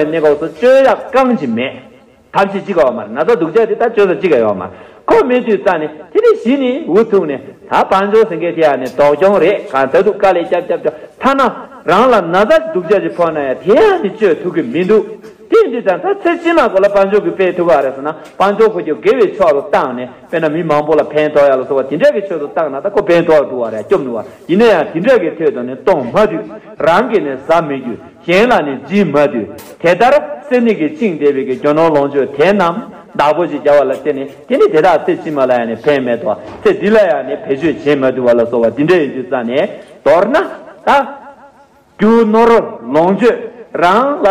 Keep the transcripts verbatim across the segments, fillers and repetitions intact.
གནས་སྐབས་སུ་བཅོས་ཡག་རྐང་གཅིག་མེད། ཐབས་ཤེས་གཅིག་ཡོད་མ་རེད། ན་ཚ་སྡུག་ཅག་དེ་ད་བཅོས་ས་གཅིག་ཡོད་མ་རེད། ཁོ་མེད་དུས་རྩ་ནས་དེ་ནས་གཞི་ནས་འུ་ཐུག་ནས་ད་དཔལ་འབྱོར་ཟེར་མཁན་དེ་ཡང་ནས་ལྡོག་གྱོང་རེད། གང་ད་དུ་དཀའ་ལས་བརྒྱབ་བརྒྱབ་བརྒྱབ་ཐ་ན་རང་ལ་ན་ཚ་སྡུག་ཅག་ཅིག་ཕོག་ན་ཡང་དེ་ཡང་ནས་བཅོས་ཐུབ་ཀྱི་མི་འདུག་དེ་འདི་ད་ད་ཚེ་ཕྱི་མ་གོ་ལ་དཔལ་འབྱོར་གྱི་སྤེལ་ཐུབ་པ་རེད་ཟེར་ན། དཔལ་འབྱོར་ཁོ་ཚོ་དགེ་བའི་ཕྱོགས་སུ་བཏང་ནས་དཔེར་ན་མི་མང་པོ་ལ་ཕན་ཐོགས་ཡ་ལ་སོགས་པ་དེ་འདྲ་གི་ཕྱོགས་སུ་བཏང་ན་ད་ཁོ་ཕན་ཐོགས་འགྲོ་བ་རེད། སྐྱོབ་ནུས་པ། ཡིན་ན་ཡང་དེ་འདྲ་གི་ཐད་དུ་ནས་གཏོང་མ་དུས་རང་གིས་ནས་ཟ་མི་རྒྱུ། གཞན་ལ་ནི་སྦྱིན་མ་དུས། དེ་ལྟར་སེམས་ནི་གི་བཅིངས་བསྡད་པའི་གི་རྒྱུ་ནོར་ལོངས་སྤྱོད་དེ་རྣམས་བདག་པོ་ཞིག་བྱ་བ་ལ་བརྟེན་ནས་དེ་ནི་དེ་དག་ཚེ་ཕྱི་མ་ལ་ཡང་ནི་ཕན་མེད་དོ། ཚེ་འདི་ལ་ཡང་ནི་བེད་སྤྱོད་བྱེད་མ་ཐུབ་པ་ལ་སོགས་པ་འདི་འདྲ་ཡིན་དུས་ཙང་ནས་མདོར་ན་ད་རྒྱུ་ནོར་ལོངས་སྤྱོད་རང་ལ་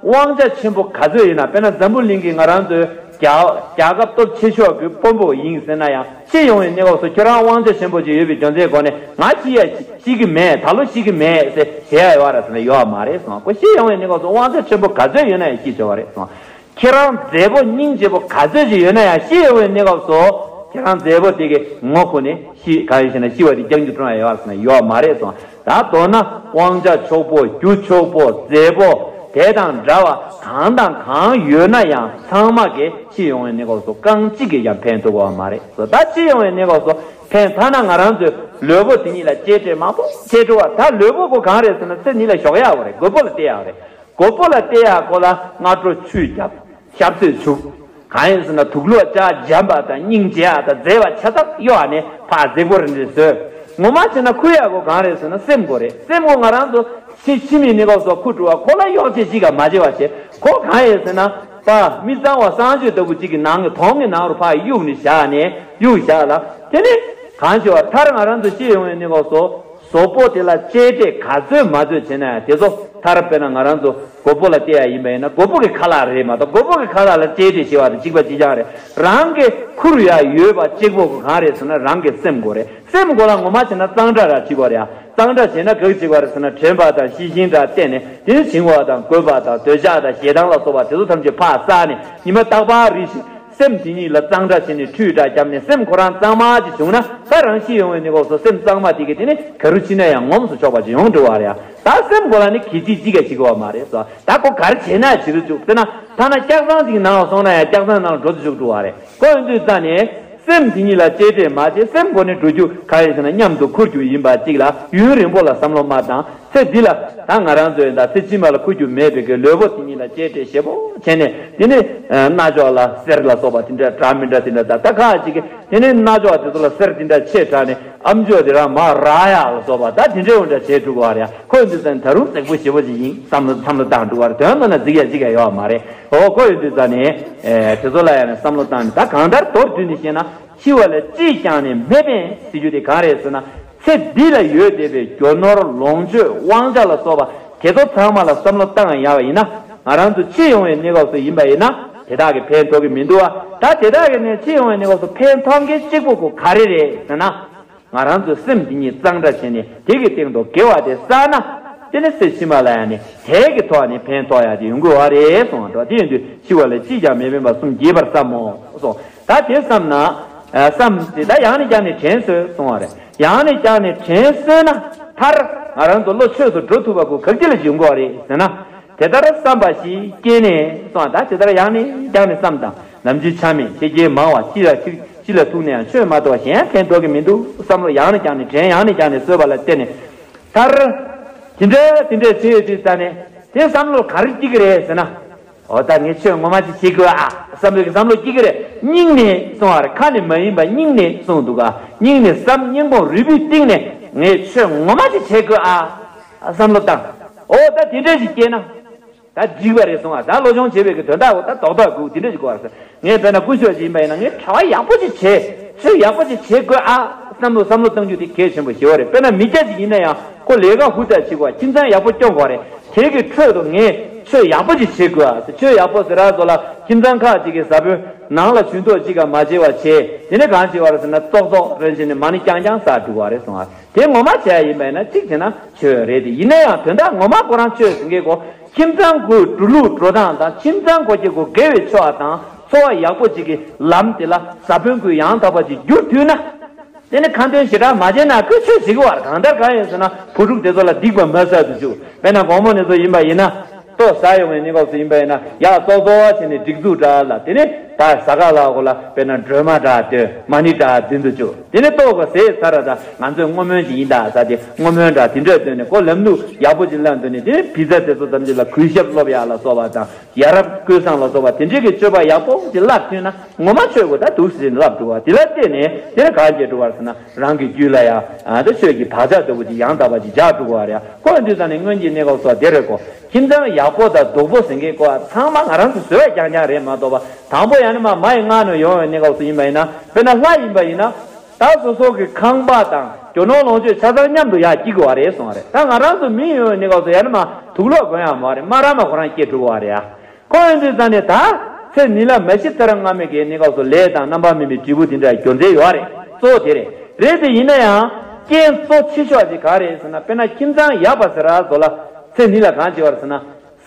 དབང་ཆ་ཆེན་པོ་ག་ཚོད་ཡིན་ན། དཔེར་ན་འཛམ་བུ་གླིང་གི་ང་རང་ཚོའི་རྒྱ་རྒྱལ་ཁབ་སྟོབས་ཆེ་ཤོས་ཀྱི་དཔོན་པོ་ཡིན་ཟེར་ན་ཡང་། ཤི་ཡོང་བའི་གནས་སྐབས་སུ་ཁྱེད་རང་དབང་ཆ་ཆེན་པོ་ཅིག་ཡོད་པའི་རྒྱུ་མཚན་སྒོ་ནས་ང་ཤི་ཡ་ཤི་གི་མེད། ད་ལོ་ཤི་གི་མེད་ཟེར་ཟེར་ཡ་ཡོད་ར་ཟེར་ན་ཡོད་མ་རེད་གསུངས། ཁོ་ཤི་ཡོང་བའི་གནས་སྐབས་སུ་དབང་ཆ་ཆེན་པོ་ག་ཚོད་ཡོད་ན་ཡང་ཤི་ཆོག་པ་རེད་གསུངས། ཁྱེད་རང་མཛེས་པོ་སྙིང་རྗེ་པོ་ག་ཚོད་ཅིག་ཡོད་ན་ཡང་ཤི་ཡོང་བའི་གནས་སྐབས་སུ་ཁྱེད་རང་མཛེས་པོ་དེ་གི་ངོ་ཁུ་ནས་ཤི་གང་ཡིན་ཞེ་ན་ཤི་བ་དེ་རྒྱང་རྒྱུ་གཏོང་ཡ་ཡོད་ར་ཟེར་ན་ཡོད་མ་རེད་གསུངས། ད་མདོར་ན་དབང་ཆ་ཕྱུག་པོ་རྒྱུ་ཕྱུག་པོ་མཛེས་པོ་དེ་དང་འདྲ་བ་གང་དང་གང་ཡོད་ན་ཡང་ཚང་མ་གི་ཤི་ཡོང་བའི་གནས་སྐབས་སུ་རྐང་གཅིག་གིས་ཀྱང་ཕན་ཐོགས་པ་མ་རེད། ད་ཤི་ཡོང་བའི་གནས་སྐབས་སུ་ཕན་ཐོགས་ན་ང་རང་ཚོའི་ལུས་པོ་དེ་ཉིད་ལ་གཅེས་སྤྲས་མང་པོ་བྱེད་འགྲོ་བ། ད་ལུས་པོ་ཁོ་གང་རེད་ཟེར་ན་ཚེ་འདི་ལ་ཞོགས་ཡག་པོ་རེད། རྒོད་པོ་ལ་བལྟས་ཡག་རེད། རྒོད་པོ་ལ་བལྟས་ཡག་ཁོ་ལ་སྔ་དྲོ་ཆུ་བརྒྱབ། ཞབས་སོས་བྱུག་གང་ཡིན་ཟེར་ན་དུག་སློག་བཅག་འཇམ་པ་དང་སྙིང་རྗེ་ཡག་དང་མཛེས་པ་ཆ་ཚང་གཡོ་བ་ནས་ཕར་གཟིགས་པོ་རེ་འདྲ་བཟོས། ངོ་མ་བྱས་ན་ཁུ་ཡག་གོ་གང་རེད་ཟེར་ན་སེམས་གོ་རེད། སེམས་གོ་ང་རང་ཚོ་ཕྱི་ཕྱི་མི་གནས་སྐབས་སུ་ཁུ་འགྲོ་བ་ཁོ་ལ་གཡོག་བྱེད་ཅིག་ག་མ་བྱེད་པ་བྱེད། ཁོ་གང་ཡིན་ཟེར་ན་ཕ་མི་གཙང་བ་གསང་སྤྱོད་ལྟ་བུ་ཅིག་གི་ནང་གི་དོང་གི་ནང་རུ་ཕར་གཡུག་ནས་བཞག་ནས་གཡུག་བཞག་ལ་དེ་ནས་གང་བྱེད་པ་མཐར་ང་རང་ཚོ་ཤི་ཡོང་བའི་གནས་སྐབས་སུ། གཟུགས་པོ་དེ་ལ་གཅེས་སྤྲས་ག་ཚོད་མ་ཚོད་བྱས་ན་ཡང་དེ་ཚོ་མཐར་དཔེར་ན་ང་རང་ཚོ་རྒོད་པོ་ལ་བལྟས་ཡ་ཡིན་པ་ཡིན་ན་རྒོད་པོ་གི་ཁ་ལག་རེད་མ་གཏོགས་རྒོད་པོ་གི་ཁ་ལག་ལ་གཅེས་སྤྲས་བྱེད་པ་དང་གཅིག་པ་གཅིག་རྐྱང་རེད། རང་གི་ཁུར་ཡ་ཡོད་པ་གཅིག་པོ་གི་གང་རེད་ཟེར་ན་རང་གི་སེམས་གོ་རེད། སེམས་གོ་ལ་ངོ་མ་བྱས་ན་གཙང་སྦྲ་ར་བྱེད་དགོས་རེད་ཡ། གཙང་སྦྲ་བྱས་ན་ག་གི་བྱེད་དགོས་རེད་ཟེར་ན་དྲན་པ་དང་ཤེས་བཞིན་དང་བསྟེན་ནས་དེ་ནི་བྱིང་བ་དང་རྒོད་པ་དང་འདོད་ཆགས་དང་ཞེ་སྡང་ལ་སོགས་པ་དེ་ཚོ་ཐམས་ཅད་ཕར་བསལ་ནས་ཉི་མ་རྟག་པར་རེ་ཞིག་སེམས་དེ་ཉིད་ལ་གཙང་སྦྲ་བྱས་ནས་ཁྲུས་དག་བརྒྱབ་ནས་སེམས་ཁོ་རང་གཙང་མ་ཅིག་བྱུང་ན་ད་རང་ཤི་ཡོང་བའི་གནས་སྐབས་སུ་སེམས་གཙང་མ་དེ་གས་དེ་ནི་ག་རུ་ཕྱིན་ན་ཡང་ངོམས་སུ་ཆོག་པ་ཅིག་ཡོང་འགྲོ་བ་རེད། ད་སེམས་ཁོ་རང་ནི་གལ་ཆེ་ཅིག་ག་བྱེད་དགོས་པ་མ་རེད་སོ། ད་ཁོ་ག་རེ་བྱས་ན་བྱེད་དུ་བཅུག་དཔེར་ན་ཐ་ན་སྐྱག་ཚང་ཅིག་ནང་ལ་སོང་ན་ཡང་སྐྱག་ཚང་ནང་ལ་འགྲོ་དུ་བཅུག་འགྲོ་བ་རེད། ཁོ་ཡིན་དུས་ཙང་ནས་སེམས་དེ་ཉིད་ལ་གཅེས་སྤྲས་མ་བྱས་སེམས་ཁོ་ནི་འགྲོ་རྒྱུ་ག་རེ་ཟེར་ན་མཉམ་དུ་འཁུར་རྒྱུ་ཡིན་པ་ཅིག་ལ་ཡུན་རིང་པོ་ལ་བསམ་བློ་མ་བཏང་། ཚེ་འདི་ལ་ད་ང་རང་ཚོའི་ད་ཚེ་ཕྱི་མ་ལ་འཁུར་རྒྱུ་མེད་པའི་གི་ལུས་པོ་དེ་ཉིད་ལ་གཅེས་སྤྲས་ཞེ་པོ་བྱས་ནས་དེ་ནི་རྣ་ཅོག་ལ་གསེར་ལ་སོགས་པ་དེ་འདྲ་འདྲ་མི་འདྲ་དེ་འདྲ་ད་ད་ཁ་ཅིག་གི་དེ་ནི་རྣ་ཅོག་དེ་ཚོ་ལ་གསེར་དེ་འདྲ་ཆེ་དྲགས་ནས་ཨམ་ཅོག་དེ་རང་མར་རག་ཡག་ལ་སོགས་པ་ད་དེ་འདྲའི་འོ་འདྲ་བྱས་འགྲོ་གི་བ་རེད། ཁོ་འདི་ཚོ་ད་རུང་རྫིག་པོ་ཞེ་པོ་ཅིག་ཡིན་བསམ་བློ་བསམ་བློ་བཏང་འགྲོ་གི་བ་རེད། དོན་དུ་ན་རྫིག་ཡ་རྫིག་ཡ་ཡོད་མ་རེད། འོ་ཁོ་ཡོད་དུས་ཙང་ནས་དེ་ཚོ་ལ་ཡང་ནས་བསམ་བློ་བཏང་ནས་ད་གང་ལྟར་མདོར་བསྡུས་ནས་བཤད་ན། འཆི་བ་ལ་ཅིས་ཀྱང་ནི་མི་ཕན་ཟེར་རྒྱུ་དེ་གང་རེད་ཟེར་ན། ཚེ་འདི་ལ་ཡོད་བསྡད་པའི་རྒྱུ་ནོར་ལོངས་སྤྱོད་དབང་ཆ་ལ་སོགས་པ་དེ་ཚོ་ཚང་མ་ལ་བསམ་བློ་བཏང་ཡག་ཡིན་ན། ང་རང་ཚོ་འཆི་ཡོང་བའི་གནས་སྐབས་སུ་ཡིན་པ་ཡིན་ན་དེ་དག་གིས་ཕན་ཐོགས་ཀྱི་མི་འདུག་བ། ད་དེ་དག་གིས་ནི་འཆི་ཡོང་བའི་གནས་སྐབས་སུ་ཕན་ཐོགས་མཁན་གཅིག་པོ་ཁོ་ག་རེ་རེད་ཟེར་ན། ང་རང་ཚོའི་སེམས་འདི་ཉིད་གཙང་སྦྲ་བྱས་ནས་དེ་གི་སྟེང་དུ་དགེ་བ་དེ་བསགས་ན། དེ་ནི་ཚེ་ཕྱི་མ་ལ་ཡང་ནི་དེ་གི་ཐོག་ནས་ཕན་ཐོགས་ཡག་དེ་ཡོང་གི་བ་རེད་གསུངས་པ་འགྲོ། དེ་ཡིན་དུས་འཆི་བ་ལ་ཅིས་ཀྱང་མི་ཕན་པ་གསུམ་རྒྱས་པར་བསམ་མོ་གསུངས། ད་དེ་བསམ་ན། ཨ་བསམ་སྟེ་ད་ཡང་ནས་བསྐྱར་ནས་དྲན་གསོས་གསུང་བ་རེད། ཡང་ནས་བསྐྱར་ནས་དྲན་གསོས་ན་མཐར་ང་རང་ཚོ་བློ་ཆོས་སུ་འགྲོ་ཐུབ་པ་ཁོ་ག་གི་ལ་ཡོང་གི་བ་རེད་ཟེར་ན། དེ་ལྟར་བསམ་པ་ཞིག་སྐྱེས་ནས་གསུང་བ། ད་དེ་ལྟར་ཡང་ནས་བསྐྱར་ནས་བསམ་དང་། ནམ་རྒྱུན་ཆ་མེད་ཤེས་རྒྱལ་མང་བ་ཕྱི་ལ་ཕྱི་ལ་ཐུག་ནས་ཡང་ཆོས་མ་གཏོགས་གཞན་ཕན་ཐོགས་ཀྱི་མི་འདུག་བསམ་བློ་ཡང་ནས་བསྐྱར་ནས་དྲན་ཡང་ནས་བསྐྱར་ནས་གསོས་པ་ལ་བརྟེན་ནས། མཐར། དེ་འདྲ་དེ་འདྲ་བྱས་ཡོད་དུས་ད་ནས་དེ་བསམ་བློ་ག་རེ་སྐྱེ་གི་རེད་ཟེར་ན། འོ་ད་ངས་ཆོས་ངོ་མ་ཅིག་བྱེད་དགོས་ཨ་བསམ་པའི་བསམ་བློ་སྐྱེ་གི་རེད། སྙིང་ནས་གསུང་བ་རེད། ཁ་ནས་མ་ཡིན་པ་སྙིང་ནས་གསུང་འདུག་ག་སྙིང་ནས་བསམ་སྙིང་ཁོང་རུས་པའི་གཏིང་ནས་ངས་ཆོས་ངོ་མ་ཅིག་བྱེད་དགོས་ཨ་བསམ་བློ་བཏང་། འོ་ད་དེ་འདྲ་ཞིག་སྐྱེས་ན། ད་འགྲིག་པ་རེད་གསུང་ཨ། ད་བློ་སྦྱོང་བྱེད་པའི་གི་དོན་དག་འོ་ད་རྡོག་རྡོག་དགོས་དེ་འདྲ་ཞིག་དགོས་པ་རེད་ཟེར། ངས་དཔེར་ན་སྐུ་ཞབས་ཅིག་ཡིན་པ་ཡིན་ན་ངས་གྲྭ་བ་ཡག་པོ་ཅིག་བྱེད། ཆོས་ཡག་པོ་ཅིག་བྱེད་དགོས་ཨ་བསམ་བློ་བསམ་བློ་གཏང་རྒྱུ་དེ་གལ་ཆེན་པོ་ཞེ་པོ་རེད། དཔེར་ན་མི་སྐྱ་ཅིག་ཡིན་ན་ཡང་ཁོ་ལས་ཀ་ཧུར་ཐག་བྱེད་དགོས། ཁྱིམ་ཚང་ཡག་པོ་སྐྱོང་དགོས་རེད། དེ་གི་ཁྲོད་དུ་ངས་ཆོས་ཡག་པོ་ཅིག་བྱེད་དགོས་ཨ། ཆོས་ཡག་པོ་ཟེར་ར་ཚོ་ལ་ཁྱིམ་ཚང་ཁག་ཅིག་གི་ས་བོན་ནང་ལ་ཞུན་ཐོག་ཅིག་ག་མ་བྱེད་པ་བྱེད། དེ་ནས་གང་བྱེད་པ་རེད་ཟེར་ན་ཙོག་ཙོག་རེ་བྱས་ནས་མ་ཎི་རྐྱང་རྐྱང་བསགས་འགྲོ་བ་རེད་གསུང་ཨ། དེ་ངོ་མ་བྱས་ཡིན་པ་ཡིན་ན་གཅིག་བྱས་ན་ཆོས་རེད་དེ། ཡིན་ན་ཡང་དོན་དག་ངོ་མ་ཁོ་རང་ཆོས་ཟེར་མཁན་གོ། ཁྱིམ་ཚང་གི་འགྲོ་ལུགས་འགྲོ་སྟངས་དང་ཁྱིམ་ཚང་གོ་ཁྱེད་གོ་དགེ་བའི་ཕྱོགས་དང་འཚོ་བ་ཡག་པོ་ཅིག་གི་ལམ་དེ་ལ་ས་བོན་ཀུན་ཡང་དག་པ་ཅིག་བསྒྱུར་ཐུབ་ན། དེ་ནི་ཁ་འདོན་ཞེ་དྲག་མ་བྱས་ན་ཁོས་ཆོས་བྱེད་ཀྱི་བར་གང་ལྟར་གང་ཡིན་ཟེར་ན་བུ་ཕྲུག་དེ་ཚོ་ལ་སྡིག་པ་མ་བསགས་དུ་བཅུག་དཔེར་ན་དགོང་མོ་ནས་ཚོ་ཡིན་པ་ཡིན་ན། ལྟོ་ཟ་ཡོང་བའི་གནས་སྐབས་སུ་ཡིན་པ་ཡིན་ན་ཡག་ཙོག་ཙོག་བྱས་ནས་སྒྲིག་འཛུགས་འདྲ་ལ། དེ་ནས་ད་ཟ་ག་ལ་གོ་ལ་དཔེར་ན་སྒྲོལ་མ་འདྲ་འདོན། མ་ཎི་འདྲ་འདོན་དུ་བཅུག་དེ་ནས་ལྟོ་གོ་ཟས་ཚར་ར། ད་ང་ཚོས་བསྔོ་སྨོན་ཅིག་ཡིན་ད་ཟ་དེ་བསྔོ་སྨོན་འདྲ་དེ་འདྲ་འདོན་ནས་ཁོ་ལམ་ལུགས་ཡག་པོ་ཅིག་བསླབ་འདོན་ནས། དེ་ནས་བི་ཛ་དེ་ཚོ་ཙམ་ཅིག་ལ་གུས་ཞབས་སློབ་ཡག་ལ་སོགས་པ་དང་། ཡ་རབས་སྐུ་བཟང་ལ་སོགས་པ་དེ་འདྲའི་གི་སྤྱོད་པ་ཡག་པོ་ཅིག་བསླབ་ཐུབ་ན་ངོ་མ་ཆོས་གོ་ད་འདུག་ཟེར་ནས་བསླབ་འགྲོ་བ། དེ་ལ་བརྟེན་ནས་དེ་ནས་གང་བྱེད་འགྲོ་བར་ཟེར་ན། རང་གི་རྒྱུད་ལ་ཡང་ཨ་ད་ཆོས་ཀྱི་བག་ཆགས་ལྟ་བུ་ཅིག་ཡང་དག་པ་ཅིག་འཇགས་འགྲོ་བ་རེད། ཁོ་འདི་ཙང་ནས་སྔོན་གྱི་གནས་སྐབས་སུ་དེ་རེད་གོ། ཁྱིམ་ཚང་ཡག་པོ་དང་སྡུག་པོ་ཟེར་མཁན་ཀོ་ཚང་མ་ང་རང་ཚོ་བཟོས་རྐྱང་རྐྱང་རེད་མ་གཏོགས་པ། དང་པོ་ཡང་ན་མ་མ་ཡི་མངལ་ནས་ཡོང་བའི་གནས་སྐབས་སུ་ཡིན་པ་ཡིན་ན། དཔེར་ན་ལྷ་ཡིན་པ་ཡིན་ན། ད་སོ་སོ་གི་ཁང་པ་དང་རྒྱུ་ནོར་ལོངས་སྤྱོད་ཆ་ཚང་མཉམ་དུ་ཡར་སྐྱེལ་དགོས་པ་རེད་གསུངས་པ་རེད། ད་ང་རང་ཚོ་མི་ཡོང་བའི་གནས་སྐབས་སུ་ཡང་ན་མ་དུག་ལོག་གོན་ཡག་མ་རེད། སྨ་ར་མ་ཁོ་རང་སྐྱེ་འགྲོ་གི་བ་རེད་ཡ། ཁོ་ཡིན་དུས་ཙང་ནས་ད་ཚེ་འདི་ལ་མ་ཤི་ཚེ་རབས་སྔ་མའི་གི་གནས་སྐབས་སུ་ལས་དང་རྣམ་པར་སྨིན་པའི་འབྲས་བུ་དེ་འདྲ་རྒྱུ་མཚན་ཡོད་རེད། གཙོ་བོ་དེ་རེད། རེད་དེ་ཡིན་ན་ཡང་རྐྱེན་གཙོ་ཆེ་ཤོས་ཅིག་ག་རེ་ཟེར་ན། དཔེར་ན་ཁྱིམ་ཚང་ཡག་པ་ཟེར་ར་ཟོ་ལ་ཚེ་འདི་ལ་གང་བྱེད་པ་རེད་ཟེར་ན།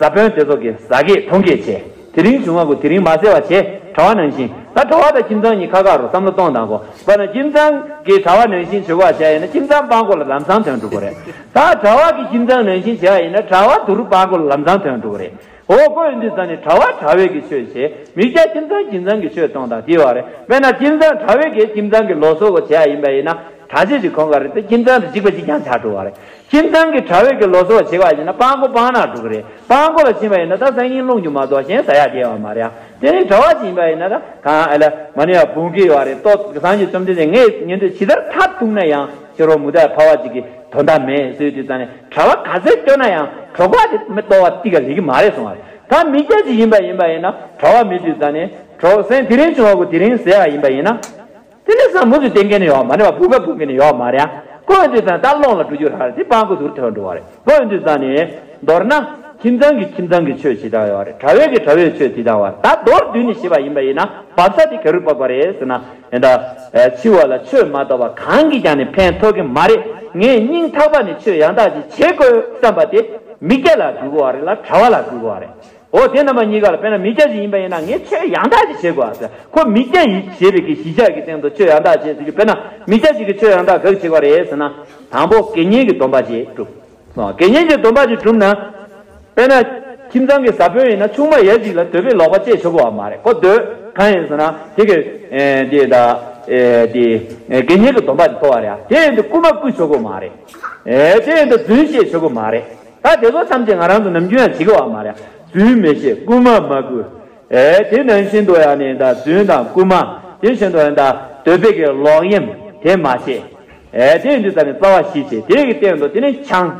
བཟའ་དཔོན་དེ་ཚོ་གི་བཟའ་སྐྱེད་གྲོང་སྐྱེད་བྱས། དེ་རིང་བྱུང་བ་གོ་དེ་རིང་མ་ཟེར་བ་བྱས། གྲྭ་བ་ནང་བཞིན། ད་གྲྭ་བ་དང་ཁྱིམ་ཚང་གཉིས་ཁ་ཁ་རུ་བསམ་བློ་གཏོང་དང་གོ། དཔེར་ན་ཁྱིམ་ཚང་གི་གྲྭ་བ་ནང་བཞིན་བྱེད་དགོས་བྱས་ཡིན་ན་ཁྱིམ་ཚང་སྤང་གོ་ལ་ལམ་སང་ཐོན་འགྲོ་གི་རེད། ད་གྲྭ་བ་གི་ཁྱིམ་ཚང་ནང་བཞིན་བྱས་ཡིན་ན་གྲྭ་བ་དུ་རུ་སྤང་གོ་ལ་ལམ་སང་ཐོན་འགྲོ་གི་རེད། འོ་ཁོ་ཡིན་དུས་ཙང་ནས་གྲྭ་བ་གྲྭ་བའི་གི་ཆོས་བྱེད། མི་སྐྱ་ཁྱིམ་ཚང་ཁྱིམ་ཚང་གི་ཆོས་གཏོང་དང་དེ་བ་རེད། དཔེར་ན་ཁྱིམ་ཚང་གྲྭ་བའི་གི་ཁྱིམ་ཚང་གི་ལོ་སོ་གོ་བྱེད་ཡ་ཡིན་པ་ཡིན་ན། གྲྭ་ཆས་ཅིག་གོན་ག་རེད་དེ་ཁྱིམ་ཚང་དུ་གཅིག་པ་གཅིག་རྐྱང་ཆགས་འགྲོ་བ་རེད། ཁྱིམ་ཚང་གི་གྲྭ་བའི་གི་ལོ་སོ་བ་བྱེད་པ་ཡིན་ན་སྤང་གོ་སྤང་ན་འགྲོ་གི་རེད། སྤང་གོ་ལ་ཕྱིན་པ་ཡིན་ན་ད་སང་ཉིན་སློང་རྒྱུ་མ་གཏོགས་གཞན་ཟ་ཡ་བསྡད་ཡོད་མ་རེད་ཡ། དེ་ནི་གྲྭ་བ་ཅིག་ཡིན་པ་ཡིན་ན་ད་གང་ཨ་ལ་མ་ནི་ཡ་བུང་གི་ཡོད་རེད། ཏོ་སངས་རྒྱས་བཅོམ་ལྡན་འདས་ངས་ཉན་དུས་ཇི་ལྟར་ཐབས་ཐུག་ན་ཡང་ཕྱི་རོལ་མུ་དར་འཕར་བ་ཅིག་གི་དོན་དག་མེད་ཟེར་དུས་ཙང་ནས་གྲྭ་བ་ག་ཚོད་སྐྱོ་ན་ཡང་གྲོགས་པ་དེ་མི་ལྟོ་བ་ཏི་ག་ལེགས་ཀྱི་མ་རེད་གསུང་བ་རེད། ད་མི་སྐྱ་ཅིག་ཡིན་པ་ཡིན་པ་ཡིན་ན་གྲྭ་བ་མེད་དུས་ཙང་ནས་གྲོགས་སེམས་དེ་རིང་བྱུང་བ་གོ་དེ་རིང་ཟེར་བ་ཡིན་པ་ཡིན་ན། དེ་ནས་ས་མུ་ཟི་བསྟན་མཁན་ནི་ཡོག་མ་རེད་བ། བུ་ག་བུ་མཁན་ནི་ཡོག་མ་རེད་ཨ། ཁོ་ཡིན་དུས་ཙང་ད་སློང་ལ་འགྲོ་རྒྱུ་རག་རེད། དེ་སྤང་གོ་ཟུར་ཐོན་འགྲོ་བ་རེད། ཁོ་ཡིན་དུས་ཙང་ནས་མདོར་ན་ཁྱིམ་ཚང་གི་ཁྱིམ་ཚང་གི་ཆོས་བྱེད་སྟངས་ཡོད་རེད། གྲྭ་བའི་གི་གྲྭ་བའི་ཆོས་བྱེད་སྟངས་བ། ད་མདོར་བསྡུས་ནས་བཤད་པ་ཡིན་པ་ཡིན་ན་འབབ་ས་དེ་ག་རུ་འབབ་པ་རེད་ཟེར་ན། ཡིན་ད་འཆི་བ་ལ་ཆོས་མ་གཏོགས་པ་གང་གིས་ཀྱང་ནི་ཕན་ཐོགས་ཀྱི་མ་རེད། ངས་སྙིང་ཐག་པ་ནས་ཆོས་ཡང་དག་ཅིག་བྱེད་དགོས་བསམ་པ་དེ་མི་སྐྱ་ལ་དགོས་ཀྱི་བ་རེད་ལ་གྲྭ་བ་ལ་དགོས་ཀྱི་བ་རེད། འོ་དེ་རྣམ་པ་གཉིས་ཀ་ལ་དཔེར་ན་མི་སྐྱ་ཞིག་ཡིན་པ་ཡིན་ན་ངས་ཆོས་ཡང་དག་ཅིག་བྱེད་དགོས་ཟེར། ཁོ་མི་སྐྱ་ཡིས་བྱེད་པའི་གི་གཞིས་ཆགས་ཀྱི་སྟེང་དུ་ཆོས་ཡང་དག་བྱེད་ཟེར་རྒྱུ། དཔེར་ན་མི་སྐྱ་ཞིག་གིས་ཆོས་ཡང་དག་ག་རེ་བྱེད་དགོས་རེད་ཟེར་ན། དང་པོ་དགེ་བསྙེན་གྱི་སྡོམ་པ་ཅིག་སྒྲུབ། དགེ་བསྙེན་གྱི་སྡོམ་པ་ཅིག་སྒྲུབ་ན། དཔེར་ན་ཁྱིམ་ཚང་གི་བཟའ་དཔོན་ཡིན་ན་ཆུང་མ་ཡ་གཅིག་ལ་འདོད་པའི་ལོག་པ་སྤྱད་ཆོག་གི་བ་མ་རེད། ཁོ་འདོད་གང་ཡིན་ཟེར་ན་དེ་གི་དེ་ད་དེ་དགེ་བསྙེན་གྱི་སྡོམ་པ་ཅིག་ཐོབ་པ་རེད། དེ་ཡིན་དུས་རྐུན་མ་རྐུ་ཆོག་གི་མ་རེད། དེ་ཡིན་དུས་རྫུན་བཤད་ཆོག་གི་མ་རེད། ད་དེ་ཚོ་ཐམས་ཅད་ང་རང་ཚོ་ནམ་རྒྱུན་ཡང་བྱེད་ཀྱི་ཡོད་མ་རེད། རྫུན་མི་བཤད། རྐུན་མ་མ་རྐུ། ཨེ་དེ་ནང་བཞིན་དུ་ཡང་ནི་ད་རྫུན་དང་རྐུན་མ། དེ་བཞིན་དུ་ཡང་ད་འདོད་པའི་གི་ལོག་གཡེམ་དེ་མ་བྱེད། ཨེ་དེ་ཡིན་དུས་ད་ནི་རྩ་བ་བཞི་བྱེད། དེ་གི་སྟེང་དུ་དེ་ནི་ཆང་།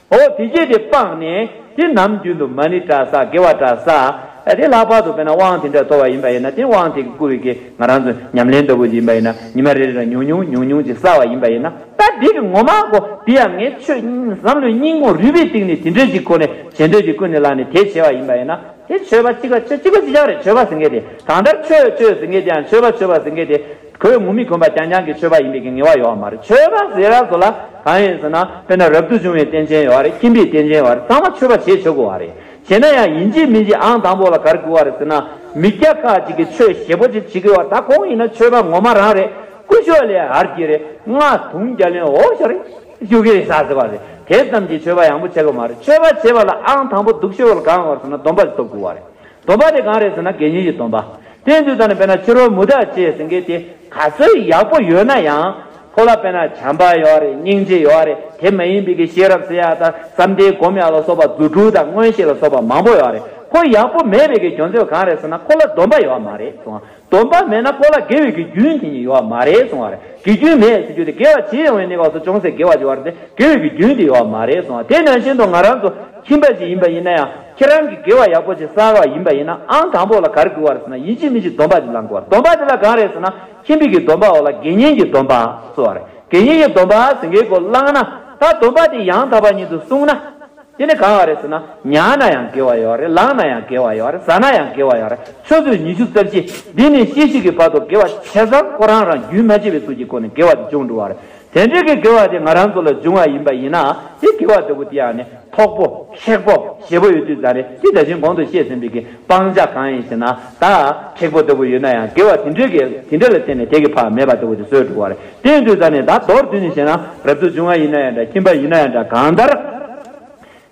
འོ་དེ་བྱས་དེ་སྤངས་ནས་དེ་ནམ་རྒྱུན་དུ་མ་ཎི་འདྲ་བསགས། དགེ་བ་འདྲ་བསགས། ཨེ་དེ་ལྷག་པར་དུ་དཔེར་ན་དབང་དེ་འདྲ་ཐོབ་པ་ཡིན་པ་ཡིན་ན་དེ་དབང་དེ་གི་བསྐུར་བའི་གི་ང་རང་ཚོ་ཉམས་ལེན་ལྟ་བུ་ཡིན་པ་ཡིན་ན་ཉི་མ་རེ་རེ་ལ་ཉུང་ཉུང་ཉུང་ཉུང་ཅིག་བསགས་པ་ཡིན་པ་ཡིན་ན། ད་འདི་གི་ངོ་མ་གོ་འདི་ཡང་ངས་ཆོས་བསམ་བློའི་སྙིང་ཁོང་རུས་པའི་གཏིང་ནས་དེ་འདྲ་ཅིག་ཁོ་ནས་བྱེད་འདོད་ཀྱི་ཀུན་ནས་བླངས་ནས་དེ་བྱས་པ་ཡིན་པ་ཡིན་ན། དེ་ཆོས་པ་གཅིག་པ་ཆོས་གཅིག་པ་གཅིག་རྐྱང་རེད། ཆོས་པ་ཟེར་མཁན་དེ་གང་ལྟར་ཆོས་ཆོས་ཟེར་མཁན་དེ་ཡང་ཆོས་པ་ཆོས་པ་ཟེར་མཁན་དེ་གོས་ངུར་སྨྲིག་གོན་པ་རྐྱང་རྐྱང་གི་ཆོས་པ་ཡིན་པའི་གི་ངེས་པ་ཡོད་མ་རེད། ཆོས་པ་ཟེར་ཡ་ཚོ་ལ་གང་ཡིན་ཟེར་ན་དཔེར་ན་རབ་ཏུ་བྱུང་བའི་རྟེན་ཅན་ཡོད་རེད། ཁྱིམ་པའི་རྟེན་ཅན་ཡོད་རེད། ཚང་མ་ཆོས་པ་བྱེད་ཆོག་གི་ཡོད་རེད། བྱས་ན་ཡང་ཡིན་གཅིག་མིན་གཅིག་ཨང་དང་པོ་ལ་ག་རེ་དགོས་པ་རེད་ཟེར་ན། མི་སྐྱ་ཁག་ཅིག་གིས་ཆོས་ཞེ་པོ་ཅིག་བྱེད་ཀྱི་ཡོད་རེད། ད་ཁོང་ཡིན་ན་ཆོས་པ་ངོ་མ་རང་རེད། སྐུ་ཞབས་ལས་ཧར་གྱི་རེད། ང་དུང་རྒྱ་ལན་འོ་ཤ་རེད། ཞུ་གི་རེད་ཟེར་བ་རེད། དེ་ཙམ་གྱིས་ཆོས་པ་ཡག་པོ་བྱེད་དགོས་མ་རེད། ཆོས་པ་བྱེད་པ་ལ་ཨང་དང་པོ་སྡུག་ཤོས་པ་ལ་གང་དགོས་ཟེར་ན་སྡོམ་པ་ཞིག་ཐོབ་དགོས་པ་རེད། སྡོམ་པ་དེ་གང་རེད་ཟེར་ན་དགེ་བསྙེན་གྱི་སྡོམ་པ། དེ་ཡིན་དུས་ད་ནི་དཔེར་ན་ཕྱི་རོལ་མུ་དག་ཅེས་ཟེར་མཁན་དེ་ག་ཚོད་ཡག་པོ་ཡོད་ན་ཡང་ཁོ་ལ་དཔེར་ན་བྱམས་པ་ཡོད་རེད། སྙིང་རྗེ་ཡོད་རེད། དེ་མ་ཡིན་པའི་གི་ཤེས་རབ་ཟེར་ཡ་དང་བསམ་གཏན་སྒོམ་ཡ་ལ་སོགས་པ་རྫུ་འཕྲུལ་དང་མངོན་ཤེས་ལ་སོགས་པ་མང་པོ་ཡོད་རེད། ཁོ་ཡག་པོ་མེད་པའི་གི་རྒྱུ་མཚན་གང་རེད་ཟེར་ན་ཁོ་ལ་སྡོམ་པ་ཡོད་མ་རེད་གསུངས། སྡོམ་པ་མེད་ན་ཁོ་ལ་དགེ་བའི་གི་རྒྱུན་དེ་ཉིད་ཡོད་མ་རེད་གསུང་བ་རེད། དགེ་རྒྱུན་མེད་ཟེར་རྒྱུ་དེ་དགེ་བ་བྱེད་ཡོང་བའི་གནས་སྐབས་སུ་ཅུང་ཟད་དགེ་བ་ཡོད་རེད་དེ་དགེ་བའི་གི་རྒྱུན་དེ་ཡོད་མ་རེད་གསུང་བ། དེ་ནང་བཞིན་དུ་ང་རང་ཚོ་ཁྱིམ་པ་ཞིག་ཡིན་པ་ཡིན་ན་ཡང་ཁྱེད་རང་གིས་དགེ་བ་ཡག་པོ་ཞིག་བསགས་པ་ཡིན་པ་ཡིན་ན་ཨང་དང་པོ་ལ་ག་རེ་དགོས་པ་རེད་ཟེར་ན་ཡིན་གཅིག་མིན་གཅིག་སྡོམ་པ་ཞིག་བླང་དགོས་པ་རེད། སྡོམ་པ་དེ་ལ་གང་རེད་ཟེར་ན་ཁྱིམ་པའི་གི་སྡོམ་པའོ་ལ་དགེ་བསྙེན་གྱི་སྡོམ་པ་གསུང་བ་རེད། དགེ་བསྙེན་གྱི་སྡོམ་པ་ཟེར་མཁན་གོ་བླངས་ན་ད་སྡོམ་པ་དེ་ཡང་དག་པ་ཉིད་དུ་བསྲུངས་ན། དེ་ནི་གང་བ་རེད་ཟེར་ན་ཉལ་ན་ཡང་དགེ་བ་ཡོད་རེད། ལངས་ན་ཡང་དགེ་བ་ཡོད་རེད། ཟ་ན་ཡང་དགེ་བ་ཡོད་རེད། ཆུ་ཚོད་ཉི་ཤུ་རྩ་བཞི་འདི་ནས་ཤི་ཤི་གི་བར་དུ་དགེ་བ་ཆ་ཚང་ཁོ་རང་རང་རྒྱུན་མ་ཆད་པའི་ཚུལ་གྱི་སྒོ་ནས་དགེ་བ་དེ་འབྱུང་འགྲོ་བ་རེད། དེ་འདྲའི་གི་དགེ་བ་དེ་ང་རང་ཚོ་ལ་འབྱུང་བ་ཡིན་པ་ཡིན་ན་དེ་དགེ་བ་ལྟ་བུ་དེ་ཡང་ནི་མཐོ་པོ་མཁྲེགས་པོ་ཞེ་པོ་ཡོད་དུས་ཙང་རེད། དེ་ད་གིན་གོང་དུ་བཤད་ཟིན་པའི་གི་སྤང་བྱ་གང་ཡིན་ཟེར་ན་ད་མཁྲེགས་པོ་ལྟ་བུ་ཡོད་ན་ཡང་དགེ་བ་དེ་འདྲའི་གི་དེ་འདྲ་ལ་བརྟེན་ནས་དེ་གི་ཕར་མེད་པ་ལྟ་བུ་དེ་བཟོས་འགྲོ་བ་རེད། དེ་ཡིན་དུས་ཙང་ནས་ད་མདོར་བསྡུས་ནས་བཤད་ན་རབ་ཏུ་བྱུང་བ་ཡིན་ན་ཡང་འདྲ། ཁྱིམ་པ་ཡིན་ན་ཡང་འདྲ། གང་ལྟར།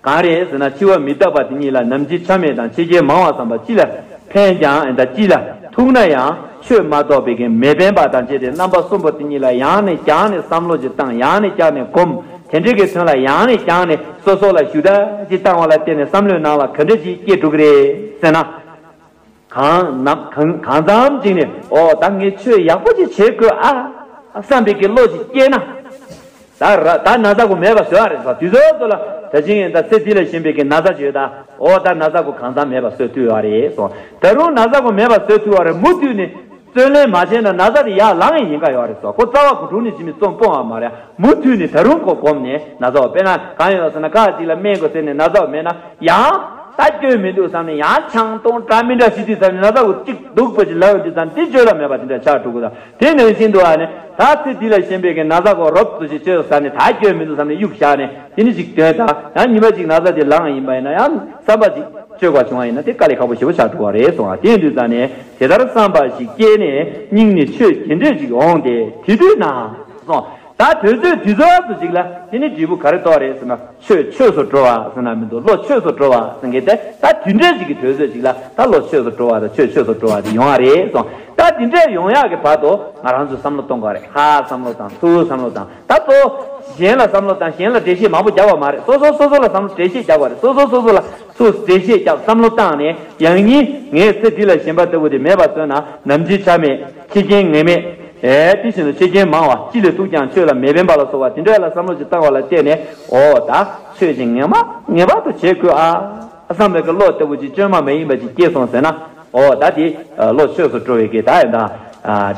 གང་རེད་ཟེར་ན། འཆི་བ་མི་རྟག་པ་དེ་ཉིད་ལ་ནམ་འཆི་ཆ་མེད་དང་། འཆི་རྐྱེན་མང་བ་བསམ་པ་སྤྱི་ལ་ཕན་ཀྱང་། ཨེ་ད་སྤྱི་ལ་ཐུག་ན་ཡང་ཆོས་མ་རྟོགས་པའི་གི་མི་ཕན་པ་དང་བཅས་ཏེ་རྣམ་པ་གསུམ་པོ་དེ་ཉིད་ལ་ཡང་ནས་བསྐྱར་ནས་བསམ་བློ་ཅིག་བཏང་། ཡང་ནས་བསྐྱར་ནས་སྒོམ། དེ་འདྲའི་གི་དོན་ལ་ཡང་ནས་བསྐྱར་ནས་སོ་སོ་ལ་ཞུ་དག་ཅིག་བཏང་བ་ལ་བརྟེན་ནས་བསམ་བློའི་ནང་ལ་ག་འདྲ་ཅིག་སྐྱེ་འགྲོ་གི་རེད་ཟེར་ན། གང་ནམ་གང་གང་ཙམ་ཅིག་ནས་ཨོ་ད་ངས་ཆོས་ཡག་པོ་ཅིག་བྱེད་དགོས་ཨ་བསམ་པའི་གི་བློ་ཅིག་སྐྱེས་ན། ད་ར་ད་ན་ཚ་གོ་མེད་པ་བཟོ་ཡ་རེད་ཟེར། དུས་ཚོད་ཚོ་ལ་ད་ཅིང་ད་ཚེ་འདི་ལ་ཞེན་པའི་གི་ན་ཚ་བྱོས་ད། ཨོ་ད་ན་ཚ་གོ་གང་ཙམ་མེད་པ་བཟོ་ཐུབ་ཡོད་རེད་ཟེར། ད་རུང་ན་ཚ་གོ་མེད་པ་བཟོ་ཐུབ་ཡོད་རེད། མུ་མཐུད་ནས་བརྩོན་ལེན་མ་བྱས་ན་ན་ཚ་དེ་ཡར་ལངས་ཡིན་ག་ཡོད་རེད་ཟེར། ཁོ་རྩ་བ་གོ་དྲུག་ནས་ཕྱི་མི་རྩོམ་སྤོང་བ་མ་རེད། མུ་མཐུད་ནས་ད་རུང་ཁོ་གོམས་ནས་ན་ཚ་བ། དཔེར་ན་གང་ཡོད་ཟེར་ན། ཁ་ཅིག་ལ་སྨན་གོ་ཟེར་ནས་ན་ཚ་བ་མེད་ན་ཡང་། ད་སྐྱོན་མི་འདུག་བསམ་ནས་ཡང་ཆང་འཐུང་འདྲ་མི་འདྲ་ཞིག་དུས་ཙམ་ནས་ན་ཚ་གོ་གཅིག་སྡུག་པ་ཅིག་ལབ་དུས་ཙམ་འདི་བཅོས་ལ་མེད་པ་དེ་འདྲ་ཆགས་འགྲོ་གི། ད་དེ་ནང་བཞིན་དུ་ཨ་ནི་ད་ཚེ་འདི་ལ་ཞེན་པའི་གི་ན་ཚ་གོ་རོབ་ཙམ་ཞིག་བཅོས་ཟ་ནས་ད་སྐྱོན་མི་འདུག་བསམ་ནས་གཡུག་བཞག་ནས་དེ་ནི་ཅིག་དོན་དང་ཡང་ཉི་མ་ཅིག་ན་ཚ་དེ་ལངས་ཡིན་པ་ཡིན་ན་ཡང་བསམ་པ་ཅིག་བཅོས་པ་བྱུང་བ་ཡིན་ན་དེ་དཀའ་ལས་ཁག་པོ་ཞེ་པོ་ཆགས་འགྲོ་བ་རེད་གསུངས་པ། དེ་ཡིན་དུས་ཙམ་ནས་དེ་ལྟར་བསམ་པ་ཞིག་སྐྱེས་ནས་སྙིང་ནས་ཆོས་དེ་འདྲས་ཅིག་འོང་སྟེ་དེ་དུས་ན་གསུངས། ད་དུས་ཚོད་དུས་ཚོད་སུ་ཅིག་ལ་དེ་ནི་འབྲས་བུ་ག་རེ་ཐོབ་རེད་ཟེར་ན། ཆོས་ཆོས་སུ་འགྲོ་བ་ཟེར་ན་མི་འདུག་བློ་ཆོས་སུ་འགྲོ་བ་ཟེར་མཁན་དེ་ད་དུས་འདྲ་ཞིག་གི་དུས་ཚོད་ཅིག་ལ་ད་བློ་ཆོས་སུ་འགྲོ་བ་དང་ཆོས་ཆོས་སུ་འགྲོ་བ་དེ་ཡོང་བ་རེད་གསུངས། ད་དེ་འདྲ་ཡོང་ཡག་གི་བར་དུ་ང་རང་ཚོས་བསམ་བློ་གཏོང་དགོས་རེད། ཧ་བསམ་བློ་བཏང་། ཚུར་བསམ་བློ་བཏང་། ད་གཙོ་བོ་གཞན་ལ་བསམ་བློ་བཏང་། གཞན་ལ་འགྲེལ་བཤད་མང་པོ་རྒྱག་པ་མ་རེད། སོ་སོ་སོ་སོ་ལ་བསམ་བློ་འགྲེལ་བཤད་རྒྱག་པ་རེད། སོ་སོ་སོ་སོ་ལ་ཚུར་འགྲེལ་བཤད་རྒྱབ། བསམ་བློ་བཏང་ནས་ཡང་སྙིང་ངས་ཚེ་འདི་ལ་ཞེན་པ་ལྟ་བུ་དེ་མེད་པར་བཟོས་ན་ནམ་འཆི་ཆ་མེད། འཆི་རྐྱེན་ངེས་མེད། ཨེ་དེ་བཞིན་དུ་འཆི་རྐྱེན་མང་བ། སྤྱི་ལ་ཐུག་ཀྱང་ཆོས་ལ་མི་ཕན་པ་ལ་སོགས་པ་དེ་འདྲ་ལ་བསམ་བློ་ཅིག་བཏང་བ་ལ་བརྟེན་ནས་ཨོ་ད་ཆོས་ཅིག་ངེས་མ་ངེས་པར་དུ་བྱེད་དགོས་ཨ་བསམ་པའི་གི་བློ་ལྟ་བུ་ཅིག་བཅོས་མ་མ་ཡིན་པ་ཅིག་སྐྱེས་སོང་ཟེར་ན། ཨོ་ད་དེ་བློ་ཆོས་སུ་འགྲོ་བའི་གི་ད་ཡང་ད་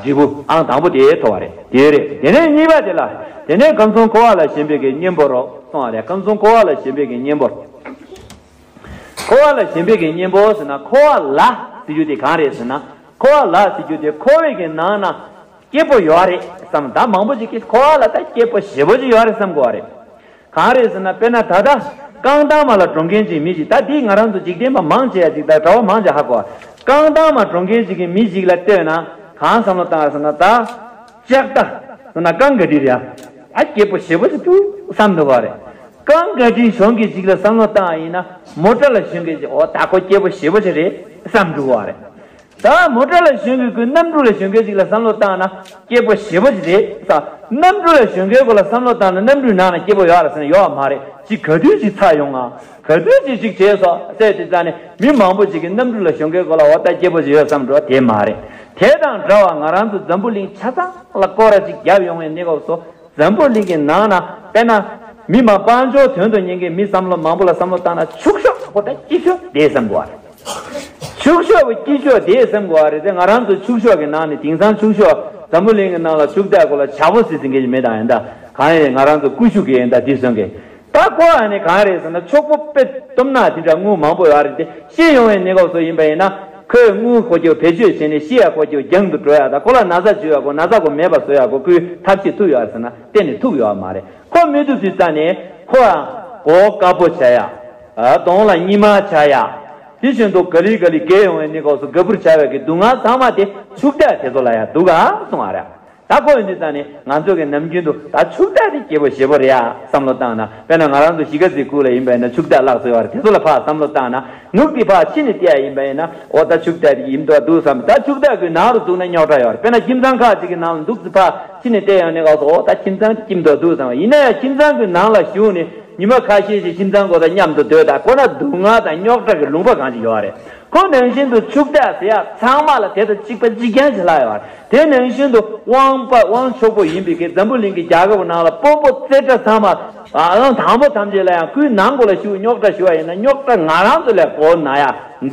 འབྲས་བུ་ཨང་དང་པོ་དེ་ཐོབ་པ་རེད། དེ་རེད། དེ་ནས་གཉིས་པ་དེ་ལ། དེ་ནས་ཁམས་གསུམ་འཁོར་བ་ལ་ཞེན་པའི་གི་གཉེན་པོར་གསུངས་པ་རེད། ཁམས་གསུམ་འཁོར་བ་ལ་ཞེན་པའི་གི་གཉེན་པོར། འཁོར་བ་ལ་ཞེན་པའི་གི་གཉེན་པོ་ཟེར་ན། འཁོར་བ་ལ་ཟེར་རྒྱུ་དེ་གང་རེད་ཟེར་ན། འཁོར་བ་ལ་ཟེར་རྒྱུ་དེ་འཁོར་བའི་གི་ནང་ན་སྐྱིད་པོ་ཡོད་རེད་བསམ། ད་མང་པོ་ཅིག་གིས་འཁོར་བ་ལ་ད་སྐྱིད་པོ་ཞེ་པོ་ཅིག་ཡོད་རེད་བསམ་གོ་བ་རེད། གང་རེད་ཟེར་ན། དཔེར་ན་ད་ལྟ་རྐང་ཐང་མ་ལ་འགྲོ་མཁན་ཅིག་མི་ཞིག་ད་འདི་ང་རང་ཚོ་འཇིག་རྟེན་པ་མང་ཆེ་བ་ཅིག་ད་གྲྭ་པ་མང་ཆེ་ཧ་གོ། རྐང་ཐང་མ་འགྲོ་མཁན་ཅིག་གིས་མི་ཞིག་ལ་ལྟོས་ན་གང་བསམ་བློ་བཏང་ཟེར་ན། ད་ལྕགས་རྟ་ཟེར་ན་རྐང་ག་འདྲ་རེད་ཨ། ཨ་སྐྱིད་པོ་ཞེ་པོ་ཅིག་འདུག་བསམ་འདུག་བ་རེད། རྐང་ག་འདྲའི་གཞུང་གི་ཅིག་ལ་བསམ་བློ་བཏང་བ་ཡིན་ན། མོ་ཊ་ལ་ཞོན་མཁན་ཅིག་ཨོ་ད་ཁོ་སྐྱིད་པོ་ཞེ་པོ་ཅིག་རེད་བསམ་འདུག་བ་རེད། ད་མོ་ཊ་ལ་ཞོན་མཁན་ཁོས་གནམ་གྲུ་ལ་ཞོན་མཁན་ཅིག་ལ་བསམ་བློ་བཏང་ན་སྐྱིད་པོ་ཞེ་པོ་ཅིག་རེད་ས། གནམ་གྲུ་ལ་ཞོན་མཁན་ཁོ་ལ་བསམ་བློ་བཏང་ན་གནམ་གྲུའི་ནང་ན་སྐྱིད་པོ་ཡོད་རེད་ཟེར་ན་ཡོད་མ་རེད། ཅིག་ག་དུས་ཅིག་ཚ་ཡོང་ང་། ག་དུས་ཅིག་ཅིག་བྱས་སོ་ཟེར་དེ་ཙང་ནས་མི་མང་པོ་ཅིག་གིས་གནམ་གྲུ་ལ་ཞོན་མཁན་ཁོ་ལ་འོ་ད་སྐྱིད་པོ་ཅིག་ཡོད་བསམ་འགྲོ་དེ་མ་རེད། དེ་དང་འདྲ་བ་ང་རང་ཚོ་འཛམ་བུ་གླིང་ཆ་ཚང་ལ་སྐོར་ར་ཅིག་བརྒྱབ་ཡོང་བའི་གནས་སྐབས་སུ། འཛམ་བུ་གླིང་གི་ནང་ན་དཔེར་ན། མི་མང་དཔལ་འབྱོར་དོན་དུ་གཉེར་མཁན་མི་བསམ་བློ་མང་པོ་ལ་བསམ་བློ་བཏང་ན་ཕྱུག་ཤོས་ཁོ་ད་སྐྱིད་ཤོས་དེ་བསམ་དགོས་པ་རེད། ཕྱུག་ཤོས་པོ་སྐྱིད་ཤོས་དེ་བསམ་དགོས་པ་རེད་དེ། ང་རང་ཚོ་ཕྱུག་ཤོས་ཀྱི་ནང་ནས་དེང་སང་ཕྱུག་ཤོས་འཛམ་བུ་གླིང་གི་ནང་ལ་ཕྱུག་བདག་ཁོ་ལ་བྱ་ཕོ་ཟེར་ཟིན་མཁན་ཞིག་མེད་དང་ཡིན་ད། གང་ཡིན་ང་རང་ཚོ་ཀུ་ཤུ་གི་ཡིན་ད་དེ་བཟོ་མཁན། ད་ཁོ་ཨ་ནི་གང་རེད་ཟེར་ན་ཕྱུག་པོ་དཔེ་སྟོབས་ན་དེ་འདྲ་དངུལ་མང་པོ་ཡོད་རེད་དེ། ཤི་ཡོང་བའི་གནས་སྐབས་སུ་ཡིན་པ་ཡིན་ན། ཁོས་དངུལ་ཁོ་ཀྱོ་བེད་སྤྱོད་བྱས་ནས་ཤི་ཡ་ཁོ་ཀྱོ་རྒྱང་དུ་འགྲོ་ཡ་དང་ཁོ་ལ་ན་ཚ་བཅོས་ཡ་ཁོ་ན་ཚ་ཁོ་མེད་པ་བཟོ་ཡ་ཁོ་ཁོའི་ཐབས་ཤེས་ཐུབ་ཡོད་ཟེར་ན་གཏན་ནས་ཐུབ་ཡོད་མ་རེད། ཁོ་མི་ཐུབ་དུས་ཙང་ནས་ཁོ་ཡང་མགོ་དཀར་པོ་བྱ་ཡ། གདོང་ལ་གཉིད་མ་ཆགས་ཡ། དེ་བཞིན་དུ་ག་ལེ་ག་ལེ་རྒས་ཡོང་བའི་གནས་སྐབས་སུ་ག་བུར་བྱ་བའི་གི་སྡུག་བསྔལ་ཚང་མ་དེ་ཕྱུག་བདག་དེ་ཚོ་ལ་ཡང་འདུག་ག་གསུང་བ་རེད། ད་ཁོ་ཡིན་དུས་ཙང་ནས་ང་ཚོ་གི་ནམ་རྒྱུན་དུ་ད་ཕྱུག་བདག་དེ་སྐྱིད་པོ་ཞེ་པོ་རེད་ཡ་བསམ་བློ་བཏང་ན། དཔེར་ན་ང་རང་ཚོ་གཞིས་ཀ་རྩེའི་ཁུལ་ལ་ཡིན་པ་ཡིན་ན་ཕྱུག་བདག་ལྷག་ཚོད་ཡོད་རེད། དེ་ཚོ་ལ་ཕར་བསམ་བློ་བཏང་ན་ནུབ་དེ་ཕར་ཕྱི་ནས་བལྟས་ཡ་ཡིན་པ་ཡིན་ན་ཨོ་ད་ཕྱུག་བདག་དེ་ཡིན་མདོག་འདུག་བསམ། ད་ཕྱུག་བདག་གི་ནང་རུ་འཛུལ་ན་རྙོག་དྲ་ཡོད་རེད། དཔེར་ན་ཁྱིམ་ཚང་ཁག་ཅིག་གི་ནང་ལ་འདུག་ཚེ་ཕར་ཕྱི་ནས་བལྟས་ཡོང་ནས་ཨོ་ད་ཁྱིམ་ཚང་སྐྱིད་མདོག་འདུག་བསམ། ཡིན་ན་ཡང་ཁྱིམ་ཚང་གི་ནང་ལ་ཞུགས་ནས་ཉི་མ་ཁ་ཤས་ཤིག་ཁྱིམ་ཚང་ཁོ་དང་མཉམ་དུ་སྡོད་དང་ཁོ་ན་སྡུག་བསྔལ་དང་རྙོག་དྲ་གི་ལུང་པ་གང་ཅིག་ཡོད་རེད། ཁོ་ནང་བཞིན་དུ་ཕྱུག་བདག་ཟེར་ཡ་ཚང་མ་ལ་དེ་དང་གཅིག་པ་གཅིག་རྐྱང་ཞིག་ལྷག་ཡོད་རེད། དེ་ནང་བཞིན་དུ་དབང་པ་དབང་ཕྱུག་པོ་ཡིན་པའི་གི་འཛམ་བུ་གླིང་གི་རྒྱལ་ཁབ་ནང་ལ་དཔོན་པོ་རྩེ་གྲས་ཚང་མ་ཨང་དང་པོ་ཐམས་ཅད་ལ་ཡང་ཁོའི་ནང་སྒོ་ལ་ཞུགས་རྙོག་དྲ་ཞུ་བ་ཡིན་ན་རྙོག་དྲ་ང་རང་ཚོ་ལས་གོ་ན་ཡ་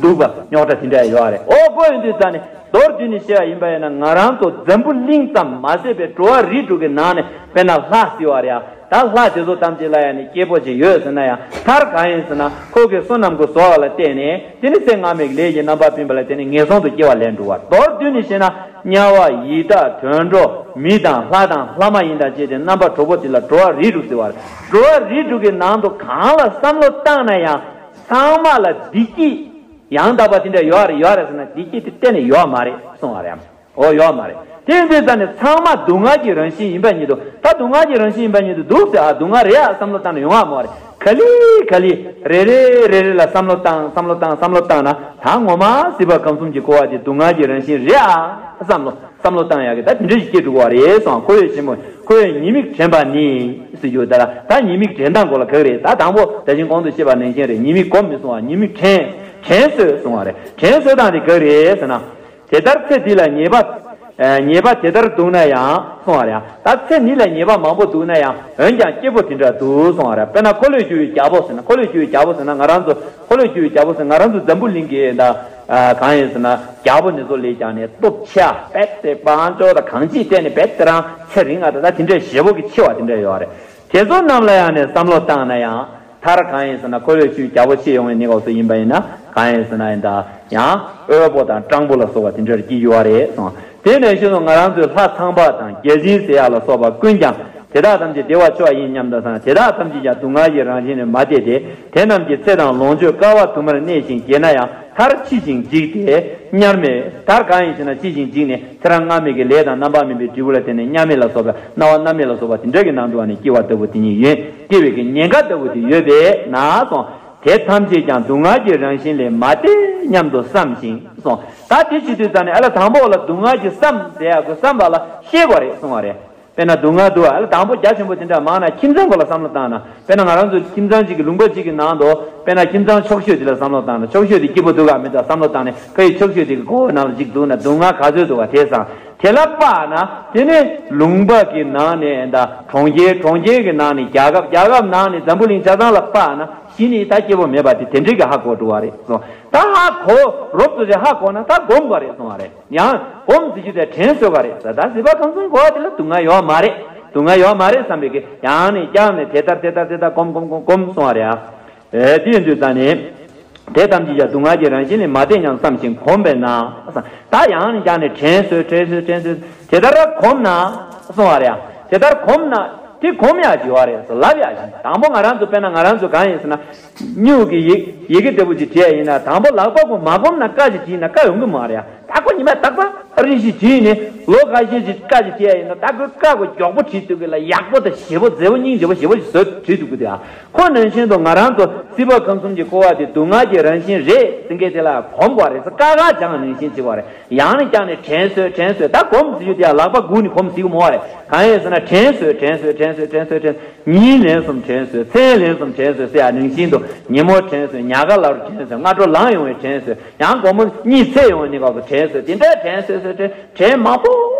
འདུག་པ་རྙོག་དྲ་དེ་འདྲ་ཡོད་རེད། ཨོ་ཁོ་ཡིན་དུས་ཙང་ནས་མདོར་བསྡུས་ནས་བཤད་པ་ཡིན་པ་ཡིན་ན་ང་རང་ཚོ་འཛམ་བུ་གླིང་ཙམ་མ་ཟད་པའི་འགྲོ་བ་རིགས་དྲུག་གི་ནང་ནས་དཔེར་ན་ལྷ་ཟེར་བ་རེད་ཡ། ད་ལྷ་དེ་ཚོ་ཐམས་ཅད་ལ་ཡང་ནི་སྐྱིད་པོ་ཅིག་ཡོད་ཟེར་ན་ཡང་མཐར་གང་ཡིན་ཟེར་ན་ཁོ་གི་བསོད་ནམས་ཀྱི་བཟོ་བ་ལ་བརྟེན་ནས་དེ་ནི་ཚེ་སྔ་མའི་ལས་ཀྱི་རྣམ་པར་སྤུངས་པ་ལ་བརྟེན་ནས་ངན་སོང་དུ་སྐྱེ་བ་ལེན་འགྲོ་བ། མདོར་བསྡུས་ནས་བཤད་ན་དམྱལ་བ་ཡི་དྭགས་དུད་འགྲོ་མི་དང་ལྷ་དང་ལྷ་མ་ཡིན་དང་བཅས་ཏེ་རྣམ་པ་དྲུག་པོ་དེ་ལ་འགྲོ་བ་རིགས་དྲུག་ཟེར་བ་རེད། འགྲོ་བ་རིགས་དྲུག་གི་ནང་དུ་གང་ལ་བསམ་བློ་བཏང་ན་ཡང་ཚང་མ་ལ་བདེ་སྐྱིད་ཡང་དག་པ་དེ་འདྲ་ཡོད་རེད་ཡོད་རེད་ཟེར་ན་བདེ་སྐྱིད་དེ་གཏན་ནས་ཡོད་མ་རེད་གསུང་བ་རེད། ཨོ་ཡོད་མ་རེད། དེ་ཡིན་དུས་ཙང་ནས་ཚང་མ་སྡུག་བསྔལ་གྱི་རང་བཞིན་ཡིན་པ་ཉིད་དུ། ད་སྡུག་བསྔལ་གྱི་རང་བཞིན་ཡིན་པ་ཉིད་དུ་འདུག་ཟེར་ཨ་སྡུག་བསྔལ་རེད་ཨ་བསམ་བློ་བཏང་ན་ཡོང་བ་མ་རེད། ག་ལེ་ག་ལེ་རེ་རེ་རེ་རེ་ལ་བསམ་བློ་བཏང་བསམ་བློ་བཏང་བསམ་བློ་བཏང་ན་ད་ངོ་མ་སྲིད་པ་ཁམས་གསུམ་གྱི་འཁོར་བ་དེ་སྡུག་བསྔལ་གྱི་རང་བཞིན་རེད་ཨ་བསམ་བློ་བསམ་བློ་བཏང་ཡག་གི་ད་དེ་འདྲ་ཞིག་སྐྱེ་འགྲོ་གི་བ་རེད་སོང་། འཁོར་བའི་ཆེན་པོ་འཁོར་བའི་ཉེས་དམིགས་དྲན་པ་ནི་ཟེར་རྒྱུ་ད་ལ་ད་ཉེས་དམིགས་དྲན་སྟངས་སྐོར་ལ་ག་གི་རེད། ད་དང་པོ་ད་ཅིང་གོང་དུ་བཤད་པ་ནང་བཞིན་རེད། ཉེས་དམིགས་གོམས་མི་སོང་བ་ཉེས་དམིགས་དྲན་དྲན་གསོས་སོང་བ་རེད། དྲན་གསོས་སྟངས་དེ་ག་གི་རེད་ཟེར་ན། དེ་ལྟར་ཚེ་འདི་ལ་ཉེས་པ། ཉེས་པ་དེ་ལྟར་འདུག་ན་ཡང་གསུང་བ་རེད། ད་ཚེ་འདི་ལ་ཉེས་པ་མང་པོ་འདུག་ན་ཡང་འོན་ཀྱང་སྐྱིད་པོ་དེ་འདྲ་འདུག་གསུང་བ་རེད། དཔེར་ན་འཁོར་ལོས་སྒྱུར་བའི་རྒྱལ་པོ་ཟེར་ན་འཁོར་ལོས་སྒྱུར་བའི་རྒྱལ་པོ་ཟེར་ན་ང་རང་ཚོ་འཁོར་ལོས་སྒྱུར་བའི་རྒྱལ་པོ་ཟེར་ན་ང་རང་ཚོ་འཛམ་བུ་གླིང་གི་ད་གང་ཡིན་ཟེར་ན་རྒྱལ་པོ་འདི་ཚོ་ལས་ཀྱང་ནས་སྟོབས་ཆེ་བས་དེ་དཔལ་འབྱོར་དང་གང་ཅིའི་ཐད་ནས་བས་དེ་རང་ཚེ་རིང་ང་ད་ད་དེ་འདྲའི་ཞེ་པོ་གི་ཆེ་བ་དེ་འདྲ་ཡོད་རེད། དེ་ཚོ་རྣམས་ལ་ཡང་ནས་བསམ་བློ་བཏང་ན་ཡང་། མཐར་གང་ཡིན་ཟེར་ན་འཁོར་ལོས་སྒྱུར་རྒྱལ་པོ་ཆེ་ཡོང་བའི་གནས་སྐབས་སུ་ཡིན་པ་ཡིན་ན་གང་ཡིན་ཟེར་ན་ཡིན་ད་ཡང་དབུལ་པོ་དང་སྤྲང་པོ་ལ་སོགས་པ་དེ་འདྲར་སྐྱེ་རྒྱུ་བ་རེད་གསུངས། དེ་ནས་ཤེས་སོང་ང་རང་ཚོའི་ལྷ་ཚངས་པ་དང་བརྒྱ་བྱིན་ཟེར་ཡག་ལ་སོགས་པ་ཀུན་ཀྱང་དེ་དག་ཐམས་ཅད་བདེ་བར་འཚོ་བ་ཡིན་སྙམ་དུ་བསམ། དེ་དག་ཐམས་ཅད་ཀྱང་སྡུག་བསྔལ་གྱི་རང་བཞིན་ལས་མ་འདས་ཏེ་དེ་རྣམས་ཀྱི་ཚེ་དང་ལོངས་སྤྱོད་དཀའ་བ་དུ་མར་གནས་ཤིང་རྒྱས་ན་ཡང་མཐར་འཆི་ཞིང་འཇིག་སྟེ་དམྱལ་མེ་མཐར་གང་ཡིན་ཞེ་ན་འཆི་ཞིང་འཇིག་ནས་ཚེ་རབས་སྔ་མའི་གི་ལས་དང་རྣམ་པར་སྨིན་པའི་འབྲས་བུ་ལ་བརྟེན་ནས་དམྱལ་མེ་ལ་སོགས་པའི་སྣང་བ་སྣ་མེད་ལ་སོགས་པ་དེ་འདྲ་གི་ནང་དུ་བ་ནས་སྐྱེ་བ་ལྟ་བུ་དེ་ཉིད་ཡོད། སྐྱེ་བའི་གི་ཉེན་ཁ་ལྟ་བུ་དེ་ཡོད་པས་ན་སོང་། དེ་ཐམས་ཅད་ཀྱང་སྡུག་བསྔལ་གྱི་རང་བཞིན་ལས་མ་འདས་སྙམ་དུ་བསམ་ཞིང་སོང་། ད་དེ་བྱེད་དུས་ཙམ་ནས་ཨ་ལ་དང་པོ་ལ་སྡུག་བསྔལ་གྱི་བསམ་ཟེར་ཡག་གི་བསམ་པ་ལ་ཤེས་དགོས་རེད་གསུང་བ་རེད། དཔེར་ན་སྡུག་བསྔལ་འདུག་ཨ་ལ་དང་པོ་རྒྱ་ཆེན་པོ་དེ་འདྲ་མང་ན་ཁྱིམ་ཚང་སྐོར་ལ་བསམ་བློ་བཏང་ན་དཔེར་ན་ང་རང་ཚོ་ཁྱིམ་ཚང་གཅིག་གི་ལུང་པ་གཅིག་གི་ནང་དུ་དཔེར་ན་ཁྱིམ་ཚང་ཕྱོགས་བཤོས་དེ་ལ་བསམ་བློ་བཏང་ན་ཕྱོགས་བཤོས་དེ་སྐྱིད་པོ་འདུག་ག་མི་འདུག་བསམ་བློ་བཏང་ནས་ཁ་ཡི་ཕྱོགས་བཤོས་དེ་གི་སྒོ་ནང་ལ་གཅིག་འདུག་ན་སྡུག་བསྔལ་ག་ཚོད་འདུག་ག་དེ་བསམ། དེ་ལ་དཔག་ན་དེ་ནི་ལུང་པ་གི་ནང་ནས་ད་གྲོང་ཁྱེར་གྲོང་ཁྱེར་གི་ནང་ནས་རྒྱལ་ཁབ་རྒྱལ་ཁབ་ནང་ནས་འཛམ་བུ་གླིང་ཆ་ཚང་ལ་དཔག་ན་གཞི་ནས་ད་སྐྱིད་པོ་མེད་པ་དེ་དེ་འདྲའི་གི་ཧ་གོ་འགྲོ་བ་རེད་སོ། ད་ཧ་གོ་རོབ་ཏུ་རེ་ཧ་གོ་ན་ད་སྒོམ་དགོས་རེད་གསུང་བ་རེད། ཡང་སྒོམ་ཟེར་རྒྱུ་དེ་དྲན་གསོ་དགོས་རེད་ཟེར། ད་སྲིད་པ་ཁམས་གསུམ་འགོར་བ་དེ་ལ་སྡུག་བསྔལ་ཡོད་མ་རེད། སྡུག་བསྔལ་ཡོད་མ་རེད་བསམ་པའི་གི་ཡང་ནས་ཀྱང་ནས་དེ་ལྟར་དེ་ལྟར་དེ་ལྟར་སྒོམ་སྒོམ་སྒོམ་སྒོམ་གསུང་བ་རེད་ཨ། ཨེ་དེ་ཡིན་དུས་ད་ནི། དེ་ཐམས་ཅད་ཀྱང་སྡུག་བསྔལ་གྱི་རང་བཞིན་ལས་མ་འདས་སྙམ་བསམ་ཞིང་གོམས་པས་ན། ད་ཡང་ནས་ཀྱང་ནས་དྲན་གསོས་དྲན་གསོས་དྲན་གསོས་དེ་ལྟར་གོམས་ན་གསུང་བ་རེད་ཨ། དེ་ལྟར་གོམས་ན་དེ་གོམས་ཡག་བྱེད་བ་རེད་ལབ་ཡག་བྱེད། དང་པོ་ང་རང་ཚོ་དཔེར་ན་ང་རང་ཚོ་གང་ཡིན་ཟེར་ན། སྨྱུག་གི་ཡི་ཡི་གེ་ལྟ་བུ་ཅིག་བྲིས་ཡ་ཡིན་ན་དང་པོ་ལག་པ་གུ་མ་གོམས་ན་ཀ་ཅིག་བྲིས་ན་ཀ་ཡོང་གི་མ་རེད་ཨ། ད་ཁོ་ཉི་མ་རྟག་པ་རེ་ཞིག་བྲིས་ནས་ལོ་ཁ་ཤས་ཅིག་ཀ་ཅིག་བྲིས་ཡ་ཡིན་ན་ད་ཁོས་ཀ་གོ་མགྱོགས་པོ་བྲིས་ཐུབ་གི་ལ་ཡག་པོ་དང་ཞེ་པོ་མཛེས་པོ་སྙིང་རྗེ་པོ་ཞེ་པོ་ཞིག་བཟོས་བྲིས་ཐུབ་གི་འདུག་ཨ། ཁོ་ནང་བཞིན་དུ་ང་རང་ཚོ་སྲིད་པ་ཁམས་གསུམ་གྱི་འཁོར་བ་དེ་སྡུག་བསྔལ་གྱི་རང་བཞིན་རེད་ཟེར་མཁན་དེ་ལ་གོམས་དགོས་རེད་ཟེར་ཀ་ཁ་སྦྱང་ནང་བཞིན་བྱེད་དགོས་རེད། ཡང་ནས་ཀྱང་ནས་དྲན་གསོས་དྲན་གསོས་ད་གོམས་ཟེར་རྒྱུ་དེ་ཡང་ལག་པ་སྒུག་ནས་གོམས་ཟེར་གི་མོ་བ་རེད། གང་ཡིན་ཟེར་ན་དྲན་གསོས་དྲན་གསོས་དྲན་གསོས་དྲན་གསོས་དྲན་གསོས། ཉིན་ལན་གསུམ་དྲན་གསོས་མཚན་ལན་གསུམ་དྲན་གསོས་ཟེར་ཡ་ནང་བཞིན་དུ་ཉིན་མོ་དྲན་གསོས་ཉལ་ཁ་ལ་རུ་དྲན་གསོས་སྔ་དྲོ་ལངས་ཡོང་བའི་དྲན་གསོས་ཡང་དགོང་མོ་གཉིད་སད་ཡོང་བའི་གནས་སྐབས་སུ་དྲན་གསོས་དེ་འདྲའི་དྲན་གསོས་གསོས་དྲན་དྲན་མང་པོ་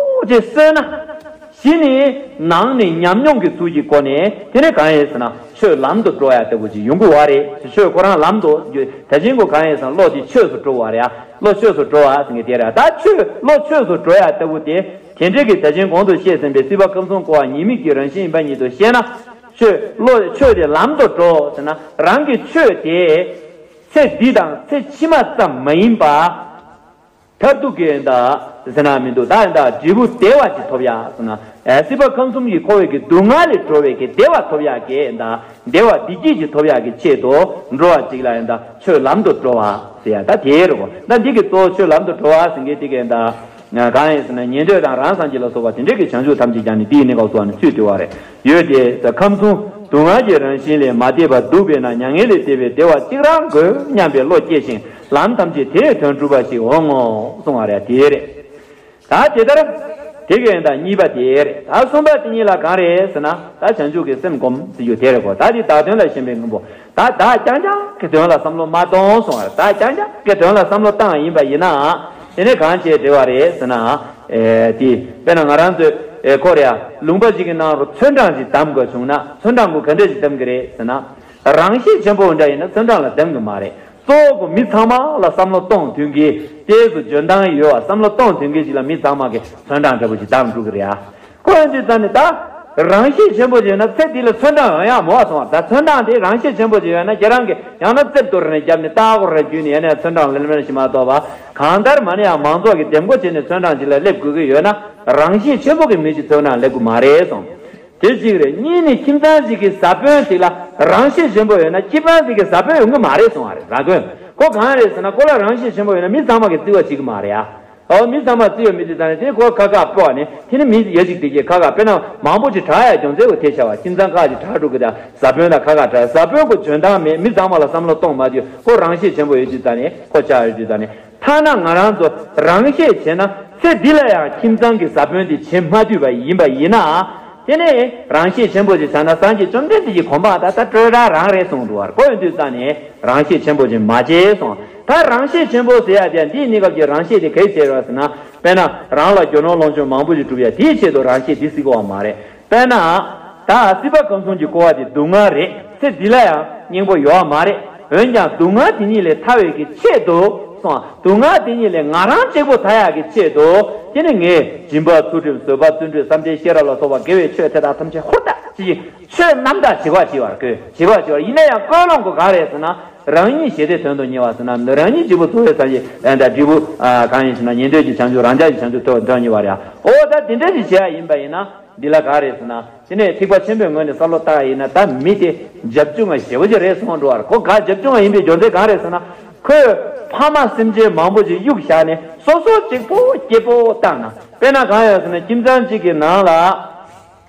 ཅིག་གསོས་ན། གཞི་ནས་ནང་ནས་ཉམས་མྱོང་གི་ཚུལ་གྱིས་གོ་ནས་དེ་ནས་གང་ཡིན་ཟེར་ན་ཆོས་ལམ་དུ་འགྲོ་ཡ་ལྟ་བུ་ཅིག་ཡོང་གི་བ་རེད། ཆོས་ཁོ་རང་ལམ་དུ་ད་ཅིང་གོ་གང་ཡིན་ཟེར་ན་བློ་དེ་ཆོས་སུ་འགྲོ་བ་རེད་ཨ། བློ་ཆོས་སུ་འགྲོ་བ་ཟེར་མཁན་དེ་རེད། ད་ཆོས་བློ་ཆོས་སུ་འགྲོ་ཡ་ལྟ་བུ་དེ། དེ་འདྲའི་གི་ད་ཅིང་གོང་དུ་བཤད་ཟིན་པའི་སྲིད་པ་ཁམས་གསུམ་འཁོར་བ་ཉེས་དམིགས་ཀྱི་རང་བཞིན་ཡིན་པ་ཉིད་དུ་ཤེས་ན། ཆོས་བློ་ཆོས་དེ་ལམ་དུ་འགྲོ་ཟེར་ན་རང་གི་ཆོས་དེ་ཚེ་འདི་དང་ཚེ་ཕྱི་མ་ཙམ་མ་ཡིན་པ། མཐར་ཐུག་གི་ད་ཟེར་ན་མི་འདུག་ད་ད་འབྲས་བུ་བདེ་བ་ཅིག་ཐོབ་ཡ་ཟེར་ན་སྲིད་པ་ཁམས་གསུམ་གྱི་འཁོར་བའི་གི་སྡུག་བསྔལ་ལས་གྲོལ་བའི་གི་བདེ་བ་ཐོབ་ཡ་གི་ད་བདེ་བ་བདེ་སྐྱིད་ཅིག་ཐོབ་ཡ་གི་ཆེད་དུ་འགྲོ་བ་ཅིག་ལ་ཡང་ད་ཆོས་ལམ་དུ་འགྲོ་བ་ཟེར་ཡ་ད་དེ་རེད་གོ། ད་འདི་གི་གཙོ་བོ་ཆོས་ལམ་དུ་འགྲོ་བ་ཟེར་མཁན་དེ་གི་ད། གང་ཡིན་ཟེར་ན་ཉན་ཐོས་དང་རང་སངས་རྒྱས་ལ་སོགས་པ་དེ་འདྲའི་གི་བྱང་ཆུབ་ཐམས་ཅད་ཀྱང་ནི་དེའི་གནས་སྐབས་སུ་ནི་ཚུད་དེ་བ་རེད། ཡོད་དེ་ཁམས་གསུམ་སྡུག་བསྔལ་གྱི་རང་བཞིན་ལས་མ་འདས་པ་སྡུག་པས་ན་མྱ་ངན་ལས་འདས་པའི་བདེ་བ་གཅིག་རང་དགོས་སྙམ་པའི་བློ་སྐྱེ་ཞིང་ལམ་ཐམས་ཅད་དེའི་དོན་སྒྲུབ་པ་ཞིག་འོང་ངོ་གསུང་བ་རེད་དེ་རེད། ད་དེ་ལྟར་དེ་གི་ད་གཉིས་པ་དེ་རེད། ད་གསུམ་པ་དེ་གཉིས་ལ་གང་རེད་ཟེར་ན་ད་བྱང་ཆུབ་ཀྱི་སེམས་སྒོམ་ཟེར་རྒྱུ་དེ་རེད་གོ། ད་དེ་བདག་དོན་ལ་ཞེན་པའི་དངོས་པོ། ད་བདག་རྐྱང་རྐྱང་གི་དོན་ལ་བསམ་བློ་མ་གཏོང་གསུང་བ་རེད། བདག་རྐྱང་རྐྱང་གི་དོན་ལ་བསམ་བློ་བཏང་བ་ཡིན་པ་ཡིན་ན། དེ་ནས་གང་བྱས་འབྲེལ་བ་རེད་ཟེར་ན། ཨེ་དེ་དཔེར་ན་ང་རང་ཚོས་ཨེ་ཁོ་རེ་ཡ་ལུང་པ་ཞིག་གི་ནང་རུ་ཚོན་གྲངས་ཤིག་བདམས་དགོས་བྱུང་ན་ཚོན་གྲངས་ཀུན་ག་འདྲ་ཞིག་བདམས་གི་རེད་ཟེར་ན། རང་བཞིན་ཆེན་པོ་འདྲ་ཡིན་ན་ཚོན་གྲངས་ལ་བདམས་གི་མ་རེད། གཙོ་བོ་མི་ཚང་མ་ལ་བསམ་བློ་གཏོང་ཐུབ་མཁན་དེ་ཚོ་འཇོན་ཐང་ཡོད་པ་བསམ་བློ་གཏོང་ཐུབ་མཁན་ཞིག་ལ་མི་ཚང་མ་གི་ཚོན་གྲངས་འདྲ་པོ་ཞིག་བདམས་འགྲོ་གི་རེད་ཨ། ཁོ་ཡང་དེ་ཙམ་ནས་ད་རང་བཞིན་ཆེན་པོ་ཡོད་ན་ཚེ་འདི་ལ་ཚོན་གྲངས་ཡོང་ཡག་མོ་སོང་བ། ད་ཚོན་གྲངས་དེ་རང་བཞིན་ཆེན་པོ་ཡོད་ན་ཁྱེད་རང་གིས་ཡང་ན་རྩེབ་ཏོ་རེ་ནས་བརྒྱབ་ནས་ལྟ་སྒོ་རེ་བརྒྱུད་ནས་ཡང་ན་ཚོན་གྲངས་ལེན་མེད་ཞིག་མ་གཏོགས་པ་གང་ལྟར་མ་ནས་ཡང་མང་ཚོགས་ཀྱི་འདེམས་བསྐོ་བྱས་ནས་ཚོན་གྲངས་ཅིག་ལ་སླེབས་དགོས་ཀྱི་ཡོད་ན་རང་བཞིན་ཆེན་པོ་གི་མི་ཞིག་ཚོན་གྲངས་སླེབས་ཀྱི་མ་རེད་གསུངས། དེ་གཅིག་རེད། གཉིས་ནི་ཁྱིམ་ཚང་ཞིག་གི་བཟའ་དཔོན་ཅིག་ལ་རང་བཞིན་ཆེན་པོ་ཡོད་ན་ཁྱིམ་ཚང་ཞིག་གི་བཟའ་དཔོན་ཡོང་གི་མ་རེད་གསུངས་པ་རེད། ར་དགོན་ཁོ་གང་རེད་ཟེར་ན་ཁོ་ལ་རང་བཞིན་ཆེན་པོ་ཡོད་ན་མི་ཚང་མ་གི་བརྩི་བ་བྱེད་ཀྱི་མ་རེད་ཡ། ཨོ་མི་ཚང་མ་བརྩི་ཡོད་མི་དེ་ད་ནི་དེ་ཁོ་ཁ་ཁ་སྤོ་བ་ནི་དེ་ནི་མི་ཡ་ཞིག་དེ་གྱིས་ཁ་ཁ་དཔེར་ན་མང་པོ་ཅིག་དྲག་ཡ་རྒྱུ་མཚན་གོ་དེ་བྱ་བ་ཁྱིམ་ཚང་ཁག་ཅིག་དྲག་འགྲོ་གི་ད་བཟའ་དཔོན་དང་ཁ་ཁ་དྲག་བཟའ་དཔོན་གོ་འཇོན་ཐང་མེད་མི་ཚང་མ་ལ་བསམ་བློ་གཏོང་མ་དུས་ཁོ་རང་ཤེད་ཆེན་པོ་ཡོད་དུས་ད་ནི་ཁོ་ཆགས་ཡོད་དུས་ད་ནི་ཐ་ན་ང་རང་ཚོ་རང་ཤེད་ཆེ་ན་ཚེ་འདི་ལ་ཡང་ཁྱིམ་ཚང་གི་བཟའ་དཔོན་དེ་བྱེད་མ་ཐུབ་པ་ཡིན་པ་ཡིན་ན། དེ་ནས་རང་ཤེད་ཆེན་པོ་ཅིག་བྱས་ན་སངས་རྒྱས་བཅོམ་ལྡན་འདས་ཀྱི་གོ་འཕང་ད་ལྟ་སྤྲོད་ར་རང་རེད་གསུངས་འདུག་བར་གོ་ཡོང་དུས་ཙང་ནས་རང་ཤེད་ཆེན་པོ་ཅིག་མ་བྱེད་གསུངས། ད་རང་ཤེད་ཆེན་པོ་ཟེར་ཡ་དེ་འདིའི་གནས་སྐབས་ཀྱི་རང་ཤེད་དེ་ག་རེ་བྱས་རོགས་ཟེར་ན། དཔེར་ན་རང་ལ་རྒྱུ་ནོར་ལོངས་སྤྱོད་མང་པོ་ཞིག་སྒྲུབ་ཡ་དེའི་ཆེད་དུ་རང་ཤེད་འདི་སྲིད་ཀྱི་ཡོད་མ་རེད། དཔེར་ན། ད་སྲིད་པ་གང་བྱུང་གི་འཁོར་བ་དེ་སྡུག་བསྔལ་རེད། ཚེ་འདི་ལ་ཡང་སྙིང་པོ་ཡོད་མ་རེད། འོན་ཀྱང་སྡུག་བསྔལ་དེ་ཉིད་ལས་ཐར་བའི་གི་ཆེད་དུ་སོང་། སྡུག་བསྔལ་དེ་ཉིད་ལས་ང་རང་གཅིག་པོ་ཐར་ཡག་གི་ཆེད་དུ་དེ་ནི་ངས་སྦྱིན་པ་ཚུལ་ཁྲིམས་བཟོད་པ་བརྩོན་འགྲུས་བསམ་གཏན་ཤེས་རབ་ལ་སོགས་པ་དགེ་བའི་ཆོས་དེ་དག་ཐམས་ཅད་ཧུར་ཐག་བྱེད་ཀྱི་ཆོས་རྣམ་དག་བྱེད་པ་བྱེད་པར་བཀོད་བྱེད་པ་བྱེད་པར་ཡིན་ན་ཡང་ཀུན་སློང་གི་ག་རེ་ཟེར་ན་རང་ཉིད་ཞི་བདེ་དོན་དུ་གཉེར་བ་ཟེར་ན་རང་ཉིད་སྐྱིད་པོ་འཚོ་བའི་སངས་རྒྱས་ཨ་ད་འབྲས་བུ་ཨ་གང་ཡིན་ཟེར་ན་ཉན་ཐོས་ཀྱི་བྱང་ཆུབ་རང་ཅག་གི་བྱང་ཆུབ་ཐོབ་པར་དོན་གཉེར་བ་རེད། ཨོ་ད་དེ་འདྲ་ཞིག་བྱེད་ཡ་ཡིན་པ་ཡིན་ན། འདི་ལ་ག་རེད་ཟེར་ན། དེ་ནས་ཐེག་པ་ཆེན་པོའི་ངོས་ནས་བསམ་བློ་བཏང་ཡ་ཡིན་ན་ད་མི་དེ་རྒྱབ་ཆུང་ང་ཞེ་པོ་ཅིག་རེད་གསུངས་འགྲོ་བར་ཁོ་ག་རྒྱབ་ཆུང་ང་ཡིན་པའི་རྒྱུ་མཚན་གང་རེད་ཟེར་ན། ཁོས་ཕ་མ་སེམས་ཅན་མང་པོ་ཅིག་གཡུག་བཞག་ནས་སོ་སོ་གཅིག་པོ་སྐྱིད་པོ་བཏང་ན། དཔེར་ན་གང་ཡོད་ཟེར་ན་ཁྱིམ་ཚང་གཅིག་གི་ནང་ལ་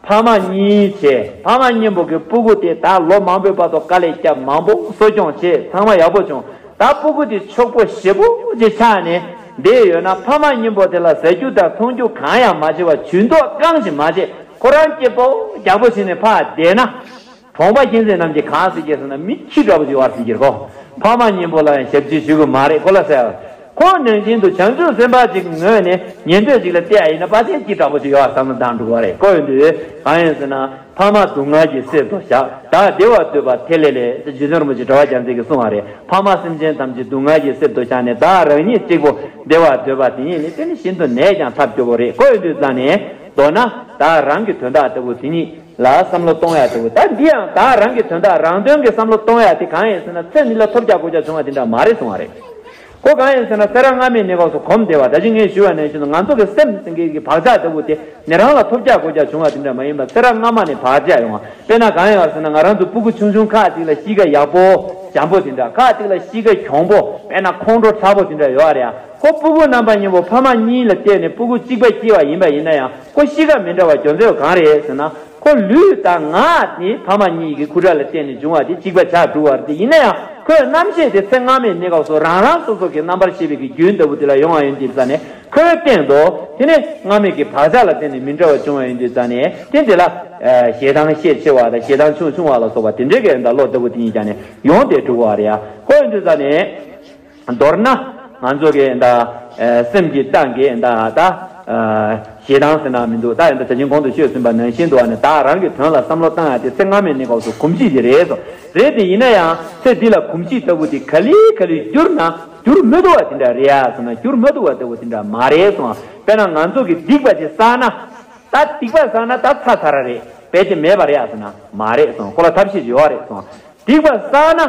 ཕ་མ་གཉིས་བྱས། ཕ་མ་གཉིས་པོ་གི་སྤུ་གུ་དེ་ད་ལོ་མང་པོའི་བར་དུ་དཀའ་ལས་བརྒྱབ་མང་པོ་གསོ་སྐྱོང་བྱས་ཚང་མ་ཡག་པོ་བྱུང་། ད་སྤུ་གུ་དེ་ཕྱུག་པོ་ཞེ་པོ་ཅིག་ཆགས་ནས་བསྡད་ཡོད་ན་ཕ་མ་གཉིས་པོ་དེ་ལ་ཟ་རྒྱུ་དང་འཐུང་རྒྱུ་གང་ཡང་མ་བྱེད་པར་ཇུས་གཏོགས་རྐང་ཞིག་མ་བྱེད་ཁོ་རང་སྐྱིད་པོ་རྒྱག་པོ་བྱས་ནས་ཕར་བསྡད་ན། གྲོང་པ་ཁྱིམ་མཚེས་རྣམས་ཀྱིས་གང་ཟེར་གྱི་ཟེར་ན་མི་ཁྱི་འདྲ་པོ་ཅིག་ཡོད་ཟེར་གྱི་རེད་གོ། ཕ་མ་གཉིས་པོ་ལ་ཡང་ཞབས་ཕྱི་ཞུ་གི་མ་རེད་ཁོ་ལ་ཟེར། ཁོ་ནང་བཞིན་དུ་བྱང་ཆུབ་སེམས་དཔའ་ཅིག་ངོས་ནས་ཉན་ཐོས་ཅིག་ལ་བལྟས་ཡ་ཡིན་ན་དཔའ་རྩལ་ཅིག་འདྲ་པོ་ཅིག་ཡོད་བསམ་བློ་བཏང་འགྲོ་གི་རེད་ཁོ་ཡོང་དུས་གང་ཡིན་ཟེར་ན། ཕ་མ་སྡུག་བསྔལ་གྱི་གསེབ་ཏུ་བཞག་བདག་བདེ་བར་འདོད་པ་ཐེ་ལེ་ལེ། རྗེ་བཙུན་རིན་པོ་ཆེ་གྲགས་པ་རྒྱལ་མཚན་གྱིས་གསུངས་པ་རེད། ཕ་མ་སེམས་ཅན་ཐམས་ཅད་སྡུག་བསྔལ་གྱི་གསེབ་ཏུ་བཞག་ནས་བདག་རང་ཉིད་གཅིག་པུ་བདེ་བར་འདོད་པ་དེ་ཉིད་ནི་དེ་ནི་ཤིན་ཏུ་ནས་ཀྱང་ཐབས་སྐྱོ་བོ་རེད་ཁོ་ཡོད་དུས་ཙང་ནས་མདོར་ན་བདག་རང་གི་དོན་དག་ལྟ་བུ་དེ་ཉིད་ལ་བསམ་བློ་གཏོང་ཡ་ལྟ་བུ་ད་འདི་ཡང་བདག་རང་གི་དོན་དག་རང་དོན་གྱི་བསམ་བློ་གཏོང་ཡ་དེ་གང་ཡིན་ཟེར་ན་ཚེ་འདི་ལ་ཐོབ་རྒྱག་གོ་རྒྱག་བྱུང་བ་དེ་འདྲ་མ་རེད་གསུངས་པ་རེད། ཁོ་གང་ཡིན་ཟེར་ན་ཚེ་རབས་སྔ་མའི་གནས་སྐབས་སུ་གོམས་བསྡད་པ་ད་ཅི་ངས་ཞུས་པ་ནང་བཞིན་དུ་ང་ཚོ་གི་སེམས་ཟེར་མཁན་གྱི་བག་ཆགས་ལྟ་བུ་དེ་ནི་རང་ལ་ཐོབ་རྒྱག་གོ་རྒྱག་བྱུང་བ་དེ་འདྲ་མ་ཡིན་པར་ཚེ་རབས་སྔ་མ་ནས་བག་ཆགས་ཡོང་བ་དཔེར་ན་གང་ཡོད་ཟེར་ན་ང་རང་ཚོ་སྤུ་གུ་ཆུང་ཆུང་ཁག་ཅིག་ལ་གཤིས་ཀ་ཡག་པོ་འཇམ་པོ་དེ་འདྲ་ཁག་ཅིག་ལ་གཤིས་ཀ་གྱོང་པོ་དཔེར་ན་ཁོང་ཁྲོ་ཚ་པོ་དེ་འདྲ་ཡོད་རེད་ཨ། ཁོ་སྤུ་གུ་རྣམ་པ་གཉིས་པོ་ཕ་མ་གཉིས་ལ་བལྟས་ནས་སྤུ་གུ་གཅིག་པ་སྐྱེས་པ་ཡིན་པ་ཡིན་ན་ཡང་ཁོ་གཤིས་ཀ་མི་འདྲ་བ་རྒྱུ་མཚན་གང་རེད་ཟེར་ན། ཁོ་ལུས་དང་ངག་ནི་ཕ་མ་གཉིས་ཀྱི་སྐུ་དགྲ་ལ་བརྟེན་ནས་བྱུང་བ་དེ་གཅིག་པ་ཆགས་འགྲོ་བར་དེ་ཡིན་ན་ཡང་ཁོའི་རྣམ་ཤེས་དེ་ཚེ་སྔ་མའི་གནས་སྐབས་སུ་རང་རང་སོ་སོ་གི་རྣམ་པར་ཤེས་པའི་གི་རྒྱུན་ལྟ་བུ་དེ་ལ་ཡོང་བ་ཡིན་དུས་ཙང་ནས་ཁོའི་སྟེང་དུ་དེ་ནི་སྔ་མའི་གི་བག་ཆགས་ལ་བརྟེན་ནས་མི་འདྲ་བ་བྱུང་བ་ཡིན་དུས་ཙང་ནས་དེ་འདི་ལ་ཞེ་སྡང་ཤས་ཆེ་བ་དང་ཞེ་སྡང་ཆུང་ཆུང་བ་ལ་སོགས་པ་དེ་འདྲའི་གི་ད་བློ་ལྟ་བུ་དེ་ཡིན་ཀྱང་ནས་ཡོང་སྟེ་འགྲོ་གི་བ་རེད་ཡ། ཁོ་ཡིན་དུས་ཙང་ནས། མདོར་ན། ང་ཚོ་གི་ད། སེམས་ཀྱི་སྟངས་ཀྱི་ད་ད། ཞེ་སྡང་ཟེར་ན་མི་འདུག་ད་ཡང་ད་ད་ཅིང་གོང་དུ་ཤོད་ཟིན་པ་ནང་བཞིན་དུ་ཨ་ནི་ད་རང་གི་དོན་ལ་བསམ་བློ་བཏང་ཡ་དེ་ཚེ་སྔ་མའི་གནས་སྐབས་སུ་གོམས་གཤིས་ཀྱི་རེད་སོ། རེད་དེ་ཡིན་ན་ཡང་ཚེ་འདི་ལ་གོམས་གཤིས་ལྟ་བུ་དེ་ག་ལེ་ག་ལེ་བསྒྱུར་ན་བསྒྱུར་མི་ཐུབ་པ་དེ་འདྲ་རེད་ཡ་ཟེར་ན་བསྒྱུར་མི་ཐུབ་པ་ལྟ་བུ་དེ་འདྲ་མ་རེད་སོང་། དཔེར་ན་ང་ཚོ་གི་སྡིག་པ་དེ་བསགས་ན། ད་སྡིག་པ་བསགས་ན་ད་ཚ་ཚ་ར་རེད་རྦད་དེ་མེད་པ་རེད་ཡ་ཟེར་ན་མ་རེད་སོང་ཁོ་ལ་ཐབས་ཤེས་ཡོད་རེད་སོང་། སྡིག་པ་བསགས་ན།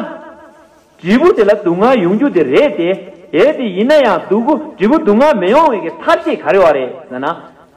འབྲས་བུ་དེ་ལ་སྡུག་བསྔལ་ཡོང་རྒྱུ་དེ་རེད་དེ། དེ་དེ་ཡིན་ན་ཡང་སྡུག་གུ་འབྲས་བུ་སྡུག་བསྔལ་མི་ཡོང་བའི་གི་ཐབས་ཤེས་ག་རེ་བ་རེད་ཟེར་ན།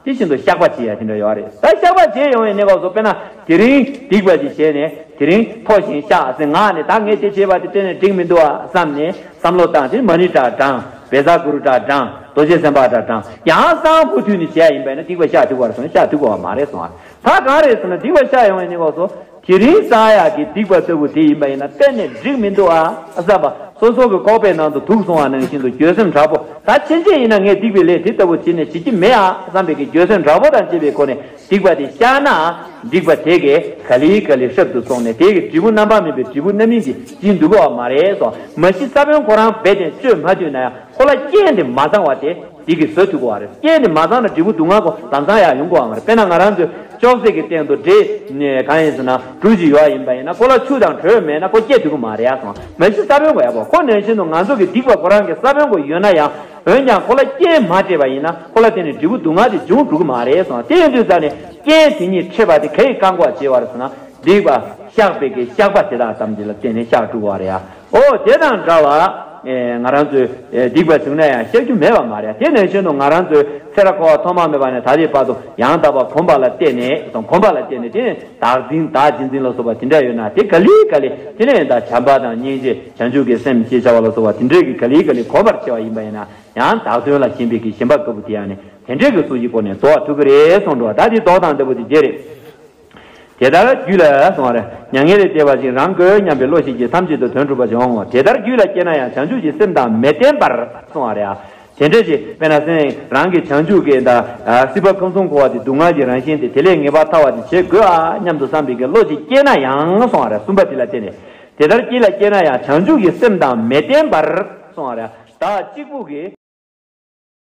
དེ་བཞིན་དུ་བཤགས་པ་བྱེད་ཡ་དེ་འདྲ་ཡོད་རེད། ད་བཤགས་པ་བྱེད་ཡོང་བའི་གནས་སྐབས་སུ་དཔེར་ན་དེ་རིང་སྡིག་པ་ཅིག་བྱས་ནས་དེ་རིང་མཐོ་ཞིང་བཤགས་ཟེར་ངག་ནས་ད་ངས་དེ་བྱས་པ་དེ་གཏན་ནས་འགྲིག་མི་འདུག་ཨ་བསམ་ནས་བསམ་བློ་བཏང་དེ་མ་ཎི་འདྲ་བགྲང་བཛྲ་གུ་རུ་འདྲ་བགྲང་རྡོ་རྗེ་སེམས་དཔའ་འདྲ་བགྲང་ཡང་གསང་ཕུ་ཐུག་ནས་བྱས་ཡ་ཡིན་པས་ན་སྡིག་པ་བཤགས་ཐུབ་པ་རེད་སོང་ན་བཤགས་ཐུབ་པ་མ་རེད་སོང་ཨ། ད་གང་རེད་ཟེར་ན་སྡིག་པ་བཤགས་ཡོང་བའི་གནས་སྐབས་སུ། དེ་རིང་བསགས་ཡག་གི་སྡིག་པ་ལྟ་བུ་དེ་ཡིན་པ་ཡིན་ན་གཏན་ནས་འགྲིག་མི་འདུག་ཨ། བསམ་པ་སོ་སོ་གི་ལྐོག་པའི་ནང་དུ་དུག་སོང་བ་ནང་བཞིན་དུ་འགྱོད་སེམས་དྲག་པོ་ད་ཕྱིན་ཆད་ཡིན་ན་ངས་སྡིག་པའི་ལས་དེ་ལྟ་བུ་བྱེད་ནས་བྱེད་ཀྱི་མེད་ཨ་བསམ་པའི་གི་འགྱོད་སེམས་དྲག་པོ་དང་བཅས་པའི་སྒོ་ནས་སྡིག་པ་དེ་བཤགས་ན་སྡིག་པ་དེ་གས་ག་ལེ་ག་ལེ་ཧྲབ་ཏུ་སོང་ནས་དེ་གི་འབྲས་བུ་རྣམ་པ་སྨིན་པའི་འབྲས་བུ་རྣམ་སྨིན་གྱི་སྦྱིན་འདུག་གོ་བ་མ་རེད་སོ། མ་གཞི་ས་བོན་ཁོ་རང་རྦད་དེ་གཅོད་མ་ཐུབ་ན་ཡང་ཁོ་ལ་རྐྱེན་དེ་མ་ཚང་བ་དེ། དེ་གིས་བཟོ་ཐུབ་ཀྱི་ཡོད་རེད། རྐྱེན་དེ་མ་ཚང་ན་འབྲས་བུ་སྡུག་བསྔལ་གོ་ལམ་སང་ཡང་ཡོང་གི་ཡོད་མ་རེད། དཔེར་ན་ང་རང་ཚོས་ཅོག་ཙེ་གི་སྟེང་དུ་འབྲས་ནས་གང་ཡིན་ཟེར་ན་གྲུ་ཅིག་ཡོད་ཡིན་པ་ཡིན་ན་ཁོ་ལ་ཆུ་དང་དྲོད་མེད་ན་ཁོ་སྐྱེ་ཐུབ་ཀྱི་མ་རེད་ཡ་སོང་། མ་གཞི་ས་བོན་གོ་ཡག་པོ་ཁོ་ནང་བཞིན་དུ་ང་ཚོ་གི་སྡིག་པ་ཁོ་རང་གི་ས་བོན་གོ་ཡོད་ན་ཡང་འོན་ཀྱང་ཁོ་ལ་རྐྱེན་མ་སྤྲད་པ་ཡིན་ན་ཁོ་ལ་བརྟེན་ནས་འབྲས་བུ་སྡུག་བསྔལ་དེ་འབྱུང་འགྲོ་གི་མ་རེད་སོང་། དེ་ཡིན་དུས་ཙང་ནས་རྐྱེན་དེ་ཉིད་འཕྲད་པ་དེ་ག་ཡི་བཀག་འགོག་བྱེད་པ་རེད་ཟེར་ན། སྡིག་པ་བཤགས་པའི་གི་བཤགས་པ་དེ་དག་ཙམ་གྱིས་ལ་བརྟེན་ནས་བཤགས་འགྲོ་བ་རེད་ཡ། ཨོ་དེ་དང་འདྲ་བ། ང་རང་ཚོས་སྡིག་པ་བྱུང་ན་ཡང་བཤགས་རྒྱུ་མེད་པ་མ་རེད། དེ་ནང་བཞིན་དུ་ང་རང་ཚོས་ཚེ་རབས་འཁོར་བ་ཐོག་མ་མེད་པ་ནས་ད་ལྟའི་བར་དུ་ཡང་དག་པར་གོམས་པ་ལ་བརྟེན་ནས་སོང་། གོམས་པ་ལ་བརྟེན་ནས་དེ་ནས་བདག་འཛིན་བདག་གཅེས་འཛིན་ལ་སོགས་པ་དེ་འདྲ་ཡོད་ན་དེ་ག་ལེ་ག་ལེ་དེ་ནས་ད་བྱམས་པ་དང་སྙིང་རྗེ་བྱང་ཆུབ་ཀྱི་སེམས་ཅེས་བྱ་བ་ལ་སོགས་པ་དེ་འདྲས་ཀྱི་ག་ལེ་ག་ལེ་གོམས་པར་བྱས་པ་ཡིན་པ་ཡིན་ན་ཡང་བདག་དོན་ལ་ཞེན་པའི་གི་ཞེན་པ་ལྟ་བུ་དེ་ཡང་ནི་དེ་འདྲས་ཀྱི་ཚུལ་གྱིས་བསྐོར་ནས་རྫོགས་པ་ཐུབ་ཀྱི་རེད་གསུངས་འགྲོ་བ། ད་དེ་ལྡོག་དང་ལྟ་བུ་དེ་བརྗེ་རེད། དེ་ལྟར་རྒྱུད་ལ་གསུངས་པ་རེད། མྱ་ངན་ལས་འདས་པ་ཞིག་རང་དགོས་སྙམ་པའི་བློ་ཞིག་གིས་ཐམས་ཅད་དུ་དོན་གྲུབ་པར་འོང་ངོ་། དེ་ལྟར་རྒྱུད་ལ་སྐྱེས་ན་ཡང་བྱང་ཆུབ་ཀྱི་སེམས་དང་མི་ལྡན་པར་གསུངས་པ་རེད། དེ་འདྲ་ཞིག་དཔེར་ན་སེམས་རང་གི་བྱང་ཆུབ་ཀྱི་ད་སྲིད་པ་ཁམས་གསུམ་འཁོར་བ་དེ་སྡུག་བསྔལ་གྱི་རང་བཞིན་དེ་དེ་ལས་ངེས་པར་ཐར་བ་དེ་བྱེད་དགོས་ཨ་སྙམ་དུ་བསམ་པའི་གི་བློ་ཞིག་སྐྱེས་ན་ཡང་གསུངས་པ་རེད། གསུམ་པ་དེ་ལ་བརྟེན་ནས་དེ་ལྟར་རྒྱུད་ལ་སྐྱེས་ན་ཡང་བྱང་ཆུབ་ཀྱི་སེམས་དང་མི་ལྡན་པར་གསུངས་པ་རེད། ད་གཅིག་པུ་གི